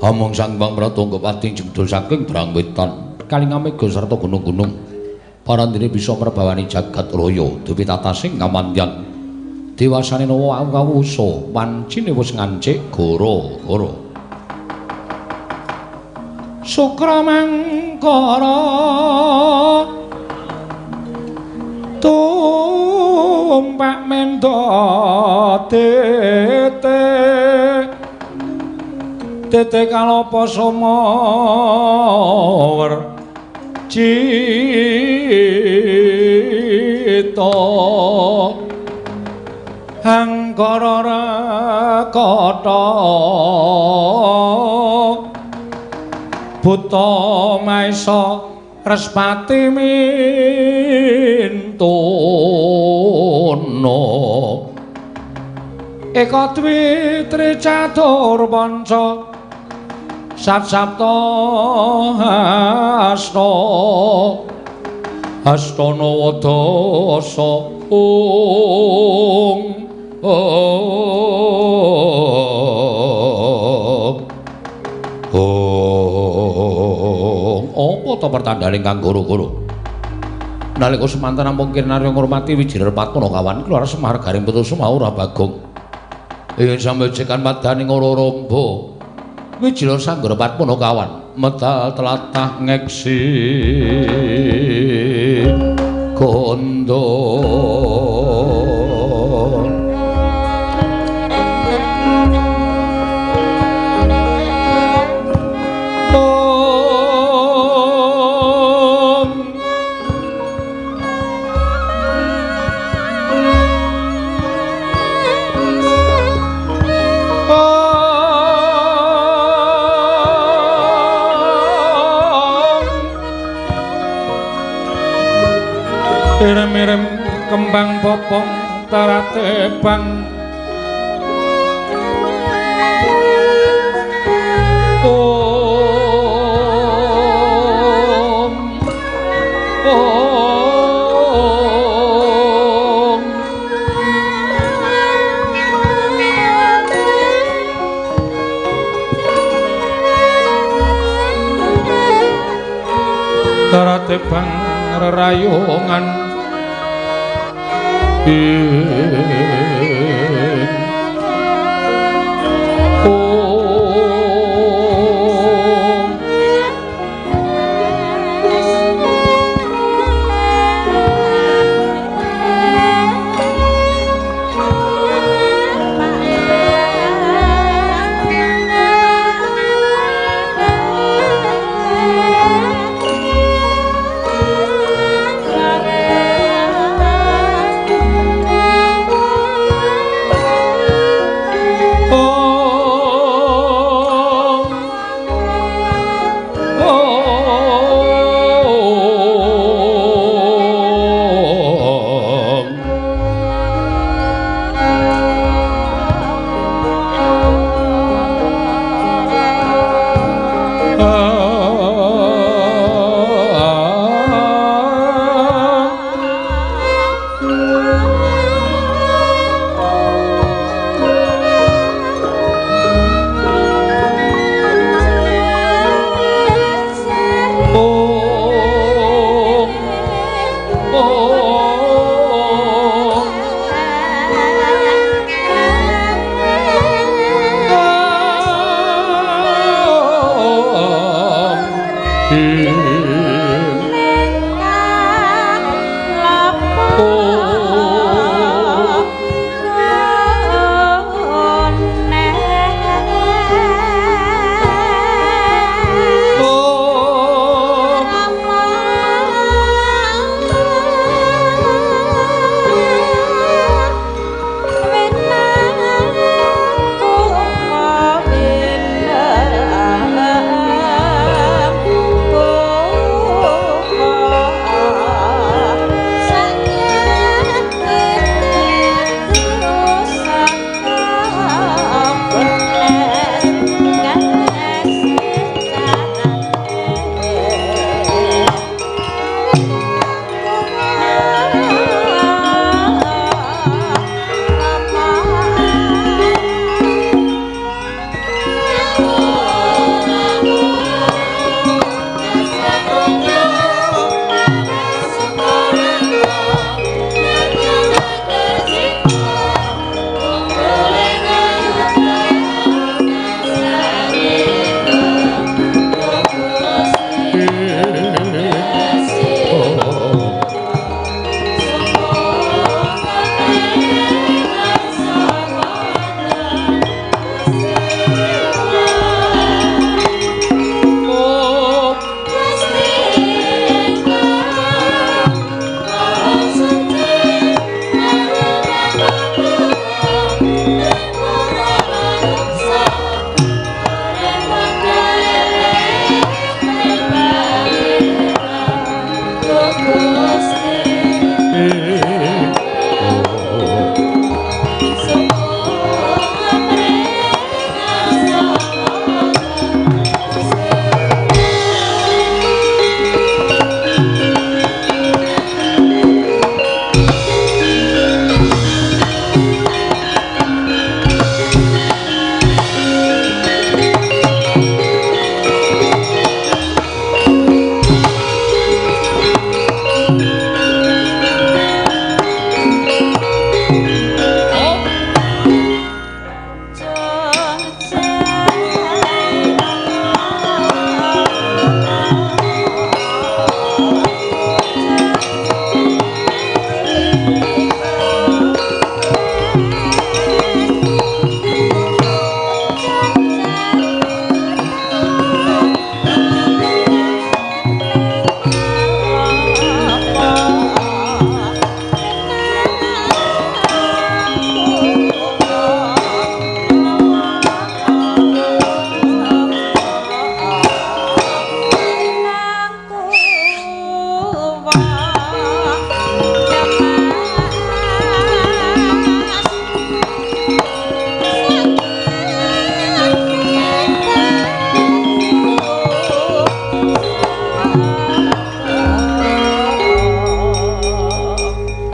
B: Amung Sang Hyang Pratangga pati jemdul saking Brang Wetan kalingamega sarta gunung-gunung parandene bisa mrebawani jagat raya dupi tatasing kamandyan. Dewasane nawa kawusa wancine wis ngancik goro-goro. Sukra mangkara tumpak mendo tete tete kalapa somawer cita angkara rekata buta maesa Respati mintono Eka dwi tri catur panca sat sapta hasta hasta nawa dasa ung Apa ta pertandane kang goro-goro? Nalika semanten namung kirnarya ngurmati Wijira Patmana kawan keluar Semar Garing Putu Sumaura Bagong. Ing sambejekan padaning ora rombo. Wijira Sanggara Patmana kawan medal tlatah ngeksi gondo. Irem-irem kembang popong taratebang Om Om Katebang rerayungan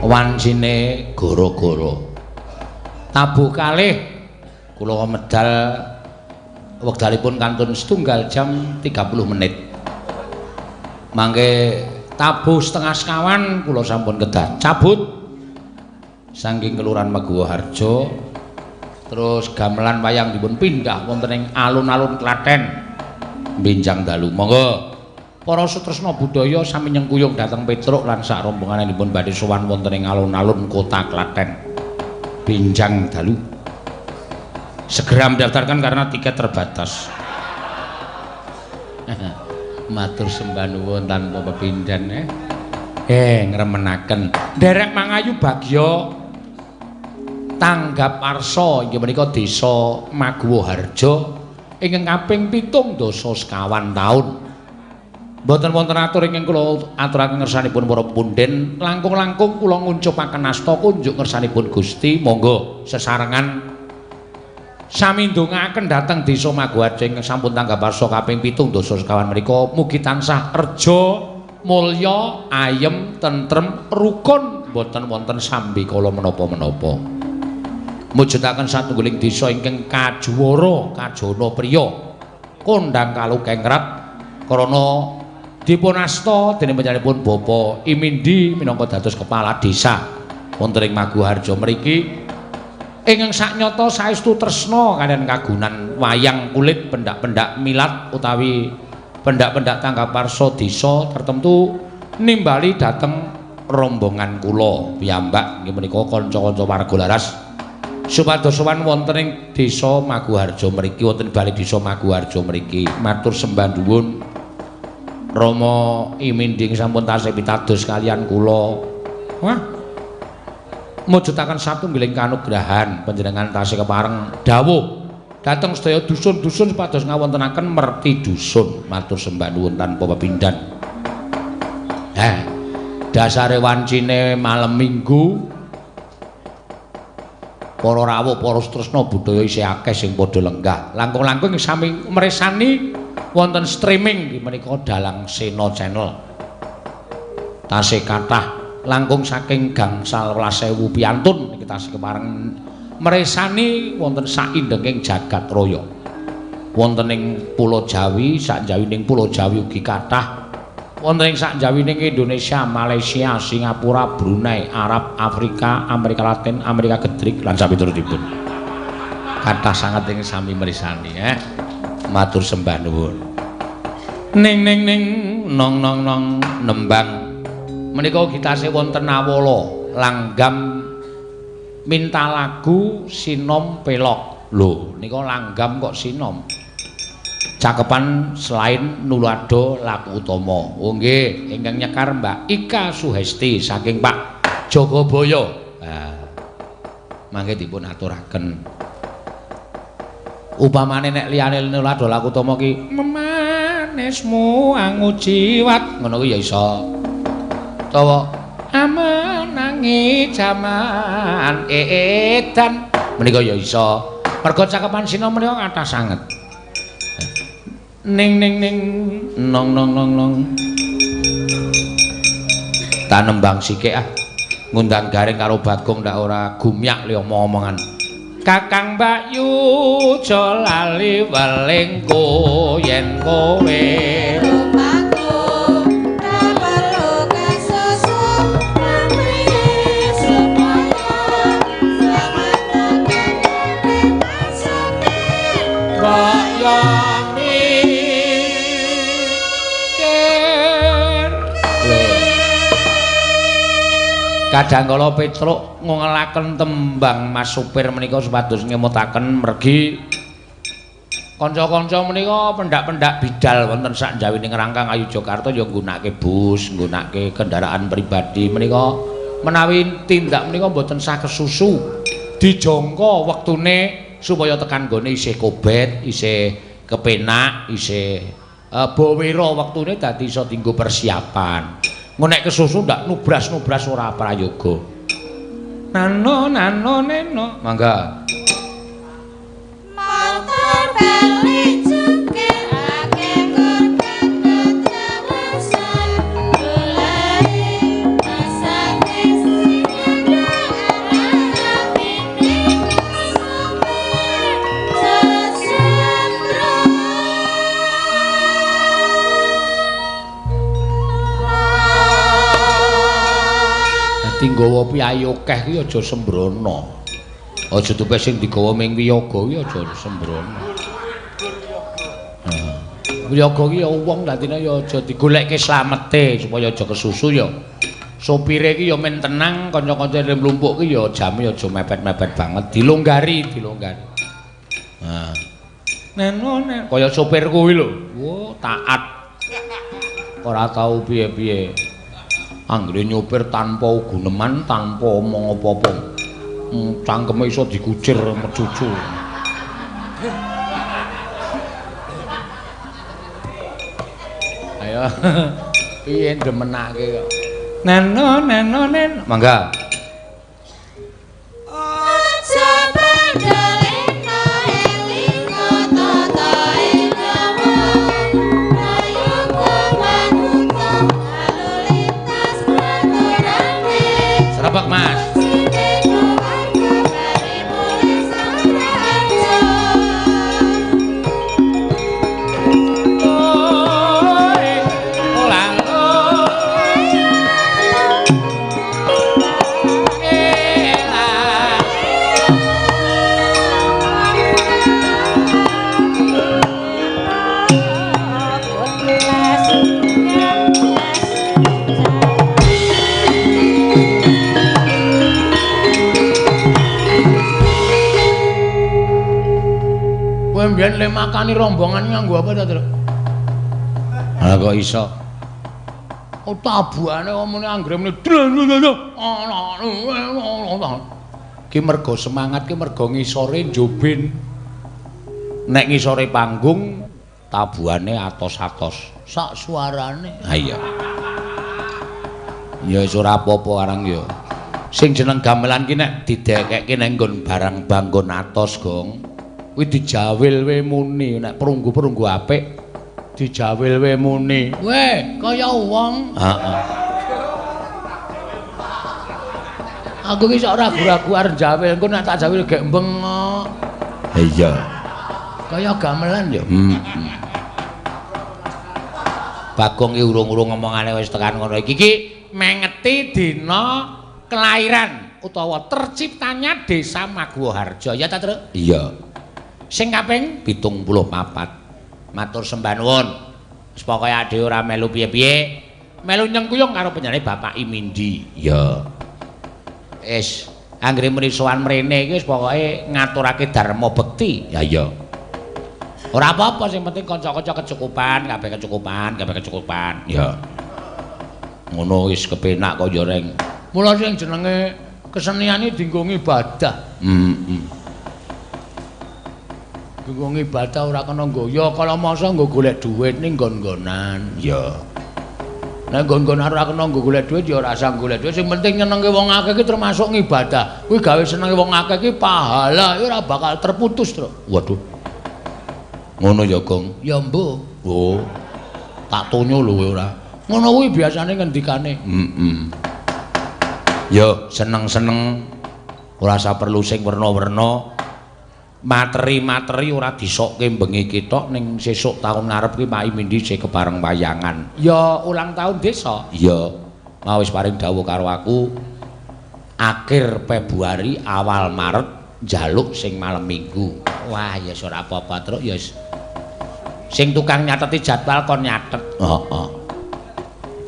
B: Wancine goro-goro. Tabuh kalih kula medal wekdalipun kantun 1 jam 30 menit. Mangke Tabuh 8.30 kula sampun kedah cabut saking Kelurahan Maguwoharjo. Terus gamelan wayang dipun pindah wonten ing alun-alun Klaten benjang dalu. Monggo para sutresna budaya sami nyengkuyung dhateng Petruk lan sak rombonganipun badhe sowan wonten ing alun-alun kota Klaten benjang dalu. Segera mendaftarkan karena tiket terbatas. Matur sembah nuwun tanpa pepindhan ngremenaken. Nderek mangayu bagya tanggap arsa inggih menika desa Maguwoharjo ingkang kaping 75 taun. Mboten wonten atur ingkang kula aturaken ngersanipun para punden, langkung-langkung kula nguncupaken asta kunjuk ngersanipun Gusti. Monggo sesarengan sami ndongaaken dhateng desa Maguwoharjo ingkang sampun tanggap arsa kaping 75 menika mugi tansah reja, mulya, ayem, tentrem, rukun, mboten wonten sambikala menapa-menapa. Mujudaken satunggiling desa ingkang kajuwara, kajana priya, kondhang kalukengrat krana dipun asta dening panjenenganipun Bapak Imindi minangka dados kepala desa wonten ing Maguwoharjo mriki ingkang saknyata saestu tresna kaliyan kagunan wayang kulit pendak-pendak milat utawi pendak-pendak tanggap arsa desa tertentu nimbali dhateng rombongan kula piyambak inggih menika kanca-kanca warga laras supados sowan wonten ing desa Maguwoharjo mriki, wonten bali desa Maguwoharjo mriki. Matur sembah nuwun Rama Iminding sampun tasih pitados kaliyan kula. Wah, mujudaken satunggiling kanugrahan panjenengan tasih kepareng dawuh dhateng sedaya dusun-dusun supados ngawontenaken merti dusun. Matur sembah nuwun tanpa pepindhan. Dasare wancine malem Minggu para rawuh para sutresna budaya isih akeh sing padha lenggah. Langkung-langkung sami mresani wonten streaming inggih menika Dalang Sena Channel. Tasih kathah langkung saking gangsal welas ewu piantun iki tasih kepareng mresani wonten saindenging jagat raya. Wonten ing Pulau Jawi, sak jawining Pulau Jawi ugi kathah. Wonten ing sak jawining Indonesia, Malaysia, Singapura, Brunei, Arab, Afrika, Amerika Latin, Amerika Gedrik lan sapiturutipun. Kathah sanget ing sami mresani Matur sembah nuwun. Ning ning ning nong nong nong nembang menika ugi tasih wonten awala langgam minta lagu sinom pelok. Lho nika langgam kok sinom. Cakepan selain nulada laku utama. Oh nggih, ingkang nyekar Mbak Ika Suhesti saking Pak Jogoboyo. Nah, mangke dipun aturaken. Upamane nek liyane nulada laku utama ki memanismu angujiwat ngono kuwi ya iso. Utawa amenangi jaman edan menika ya iso. Mergo cakepan sinom menika kathah sanget. Ning ning ning nong nong nong nong. Tanembang sikik ah. Ngundang Gareng karo Bagong ndak ora gumyak li omong-omongan. Kakang Mbakyu aja lali welingku yen kowe
F: rupaku ra perlu kesusu pamrih supaya slamet maksude
B: kaya mikir. Kadang kala Petruk ngongelaken tembang Mas Supir menika supados ngemutaken mergi kanca-kanca menika pendak-pendak bidal wonten sak njawining Rangkang Ayu Jakarta ya nggunakake bus, nggunakake kendaraan pribadi menika menawi tindak menika mboten sah kesusu. Dijangka wektune supaya tekan nggone isih kobet, isih kepenak, isih bawera wektune dadi iso dienggo persiapan. Engko nek kesusu ndak nubras-nubras ora prayoga. Nano nano neno, mangga.
F: Motor balik jungkir akeh korban ketewasan golek masake sing arah ini supir sesendro.
B: Dadi nggawa piyayi akeh kuwi aja sembrono. Aja tupe sing digawa ming wiyaga kuwi aja sembrono. Heeh. Wiyaga ki ya wong dadine ya aja digolekke slamete supaya aja kesusu ya. Sopire ki ya men tenang, kanca-kancane mlumpuk ki ya jame aja mepet-mepet banget, dilonggari, dilonggari. Nah. Neno nen kaya sopir kuwi lho. Wo, taat. Ora tau piye-piye. Anggere nyopir tanpa guneman, tanpa omong apa-apa. Cangkeme iso dikucir mecucu. Ayo. Piye ndemenake kok. Neno neno nen. Mangga.
C: Aja padhalena elinga tatae nyawa. Prayoga manungsa lalu lintas peraturan.
B: Serabak, Mas. Kowe mbiyen le makani rombongan nganggo apa ta, Tru? Lah kok iso? Oh, tabuhane omone anggere muni ki mergo semangat ki mergo ngisore njobin. Nek ngisore panggung tabuhane atos-atos sak suarane. Ha iya. Ya wis ora apa-apa arang ya. Sing jeneng gamelan ki nek didekekke nang nggon barang banggon atos, Gong. Kuwi dijawil we muni, nek perunggu-perunggu apik dijawil we muni. Weh, kaya wong. Heeh. Aku ki sok ragu-ragu arep jawil, engko nek tak jawil gek bengok. Ha iya. Kaya gamelan ya. Heeh. Bagong ki urung-urung ngomongane wis tekan ngono iki ki mengeti dina kelahiran utawa terciptanya Desa Maguwoharjo ya ta, Truk? Iya. Sing kaping 74. Matur sembah nuwun. Wis pokoke ade ora melu piye-piye, melu nyengkuyung karo panjenengane Bapak Imindi. Iya. Wis, anggere muni sowan mrene iki wis pokoke ngaturake dharma bekti. Ya iya. Ora apa-apa sing penting kanca-kanca kecukupan, kabeh kecukupan, kabeh kecukupan. Ya. Ngono wis kepenak kok ya reng. Mula sing jenenge kesenian iki dienggo ngibadah. Heeh. Nggo ngibadah ora kena nggo ya kala masa nggo golek dhuwit ning nggon-nggonan. Ya. Nek nggon-nggonan ora kena nggo golek dhuwit ya ora usah golek dhuwit. Sing penting nyenengke wong akeh iki termasuk ngibadah. Kuwi gawe senenge wong akeh iki pahala ya ora bakal terputus, Truk. Waduh. Ngono ya, Gong. Ya mbuh. Oh. Tak tonyo lho kowe ora. Ngono kuwi biasane ngendikane. Heeh. Ya seneng-seneng ora usah perlu sing werna-werna. Materi-materi ora disokke bengi ketok ning sesuk taun ngarep ki Pak Imindi sing kebareng wayangan. Ya ulang tahun desa. Iya. Mau wis paring dawuh karo aku akhir Februari awal Maret njaluk sing malam Minggu. Wah, ya ora apa-apa, Truk, ya wis. Sing tukang nyateti jadwal kon nyatet. Heeh.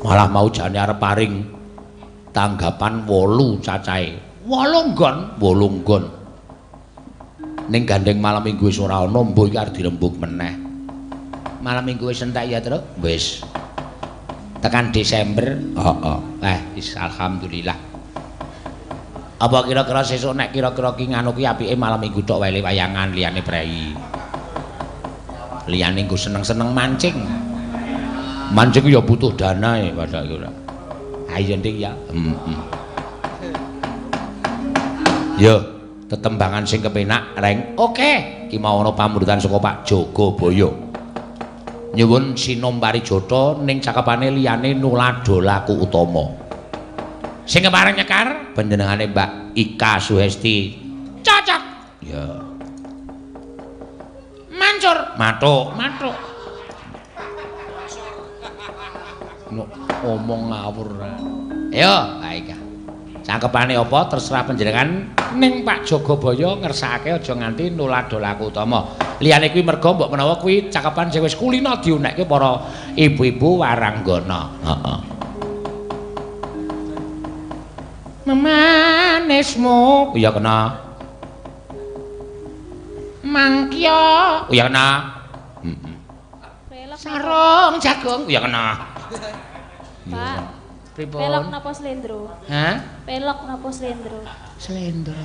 B: Malah mau jane arep paring tanggapan 8 cacahe. 8 nggon, 8 nggon. Ning gandeng malam Minggu wis ora ana, mbuh iki arep dirembug meneh. Malam Minggu wis entek ya, Truk? Wis. Tekan Desember, heeh. Wis alhamdulillah. Apa kira-kira sesuk nek kira-kira ki nganu ki apike malam Minggu tok wae wayangan liyane prei. Liyane nggo seneng-seneng mancing. Mancing ya butuh dana e padha iki ora. Ayo ndik ya. Heeh. Yo, tetembangan sing kepenak reng. Oke, ki mau ana pamrutan saka Pak Jogoboyo. Nyuwun sinom parijata ning cakepane liyane nuladha laku utama. Sing kepareng nyekar panjenengane Mbak Ika Suhesti. Cocok. Ya. Mancur, mathuk, mathuk. No, omong ngawur. Ayo, Mbak Ika. Cakepane apa terserah panjenengan ning Pak Jagabaya ngersakake aja nganti nulado laku utama. Liyane kuwi merga mbok menawa kuwi cakepan sing wis kulina diunekke para ibu-ibu waranggana. Heeh. Memanismu ya kena. Mangkya ya kena. Heeh. Sarung jagung ya kena.
F: Pak.
B: Pripun?
F: Pelok napa slendro?
B: Hah?
F: Pelok napa slendro?
B: Slendro.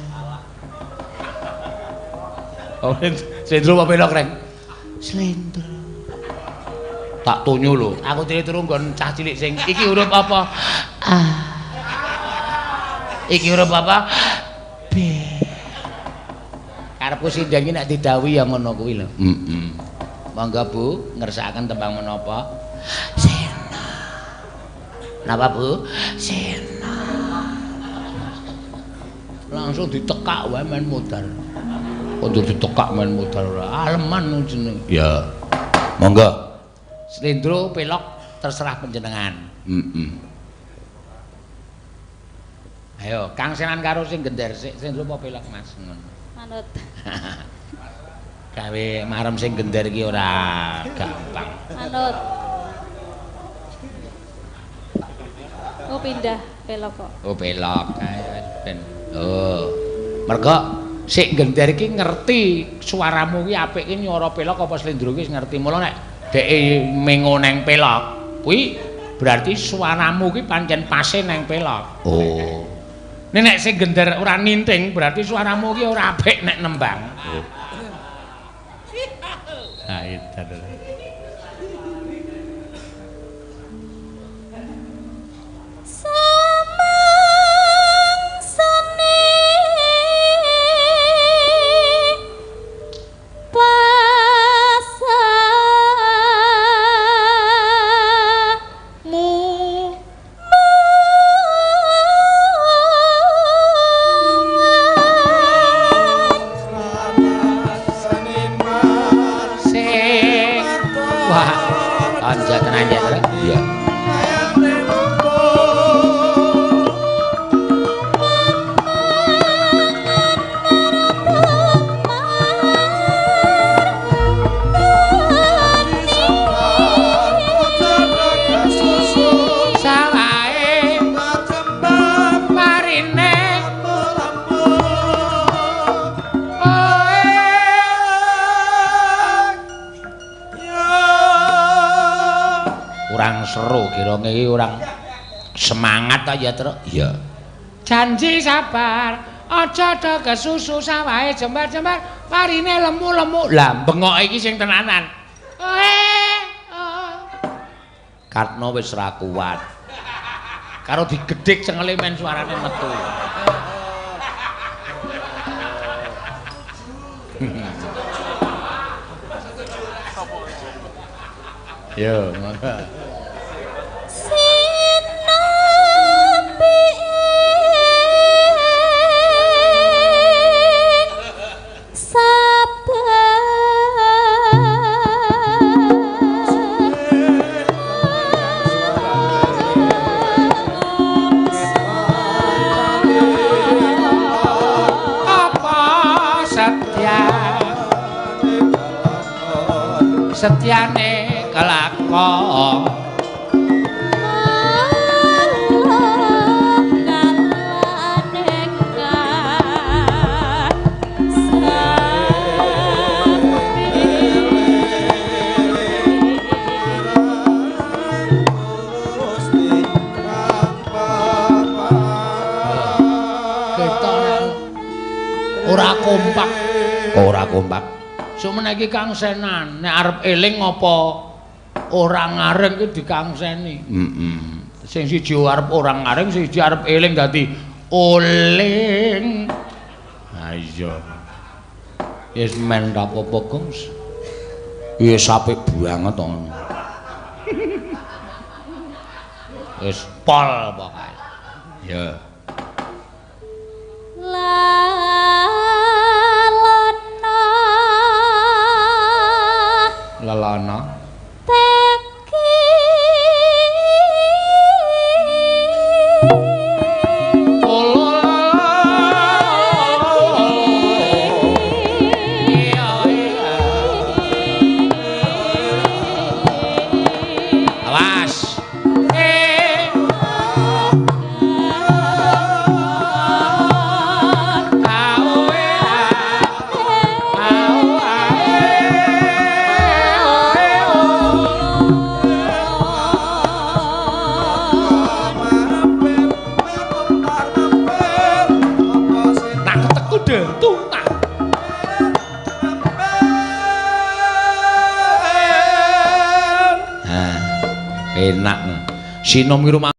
B: Oh, slendro apa pelok, Reng? Slendro. Tak tunyu lho. Aku cilik turu nggon cah cilik sing iki huruf apa? A. Iki huruf apa? B. Karepku sindhen iki nek didhawuhi ya ngono kuwi lho. Heeh. Monggo Bu, ngersakaken tembang menapa? Sena. Napa Bu? Sena. Langsung ditekak wae men modar. Kondur ditekak men modar ora. Aleman jeneng. Ya. Monggo. Slendro pelok terserah panjenengan. Heeh. Ayo, Kang Senan karo sing gender sik, slendro apa pelok Mas ngono.
F: Manut.
B: Gawe marem sing gender iki ora gampang.
F: Manut. Oh pindah pelok kok.
B: Oh pelok kae ben. Oh. Mergo sik gender iki ngerti suaramu kuwi apik iki nyora pelok apa slendro iki wis ngerti. Mula nek dheke mengo neng pelok kuwi berarti suaramu kuwi pancen pase neng pelok. Oh. Nek sing gender ora ninting berarti suaramu ki ora apik nek nembang. Oh. Nah, itu.
C: Samangsane pasamu
B: Sing wah, anjat tenan ya, Tru. Iya. Sawahe marine kurang seru kironge iki kurang semangat ta ya, Tru? Iya. Janji sabar, aja do kesusu sawahe jembar-jembar, parine lemu-lemu. Lah bengok iki sing tenanan. Oh. Kartno wis ra kuat. Karo digedhik cengele men suarane metu. Yo, monggo.
C: Sinambi sabar
B: Apa setia setiane kelakon ketok ora kompak, ora kompak. Sumene iki Kang Senan nek arep eling apa ora ngaring ki dikangseni. Heeh. Sing siji arep ora ngaring, sing siji arep eling dadi oling. Ha iya. Wis men ra apa-apa, Gong. Wis apik banget to. Wis pol pokoke. Ya.
C: Lalana
B: Lalana
C: teki
B: Ul Detungah. Nah, enak. Sinom ki.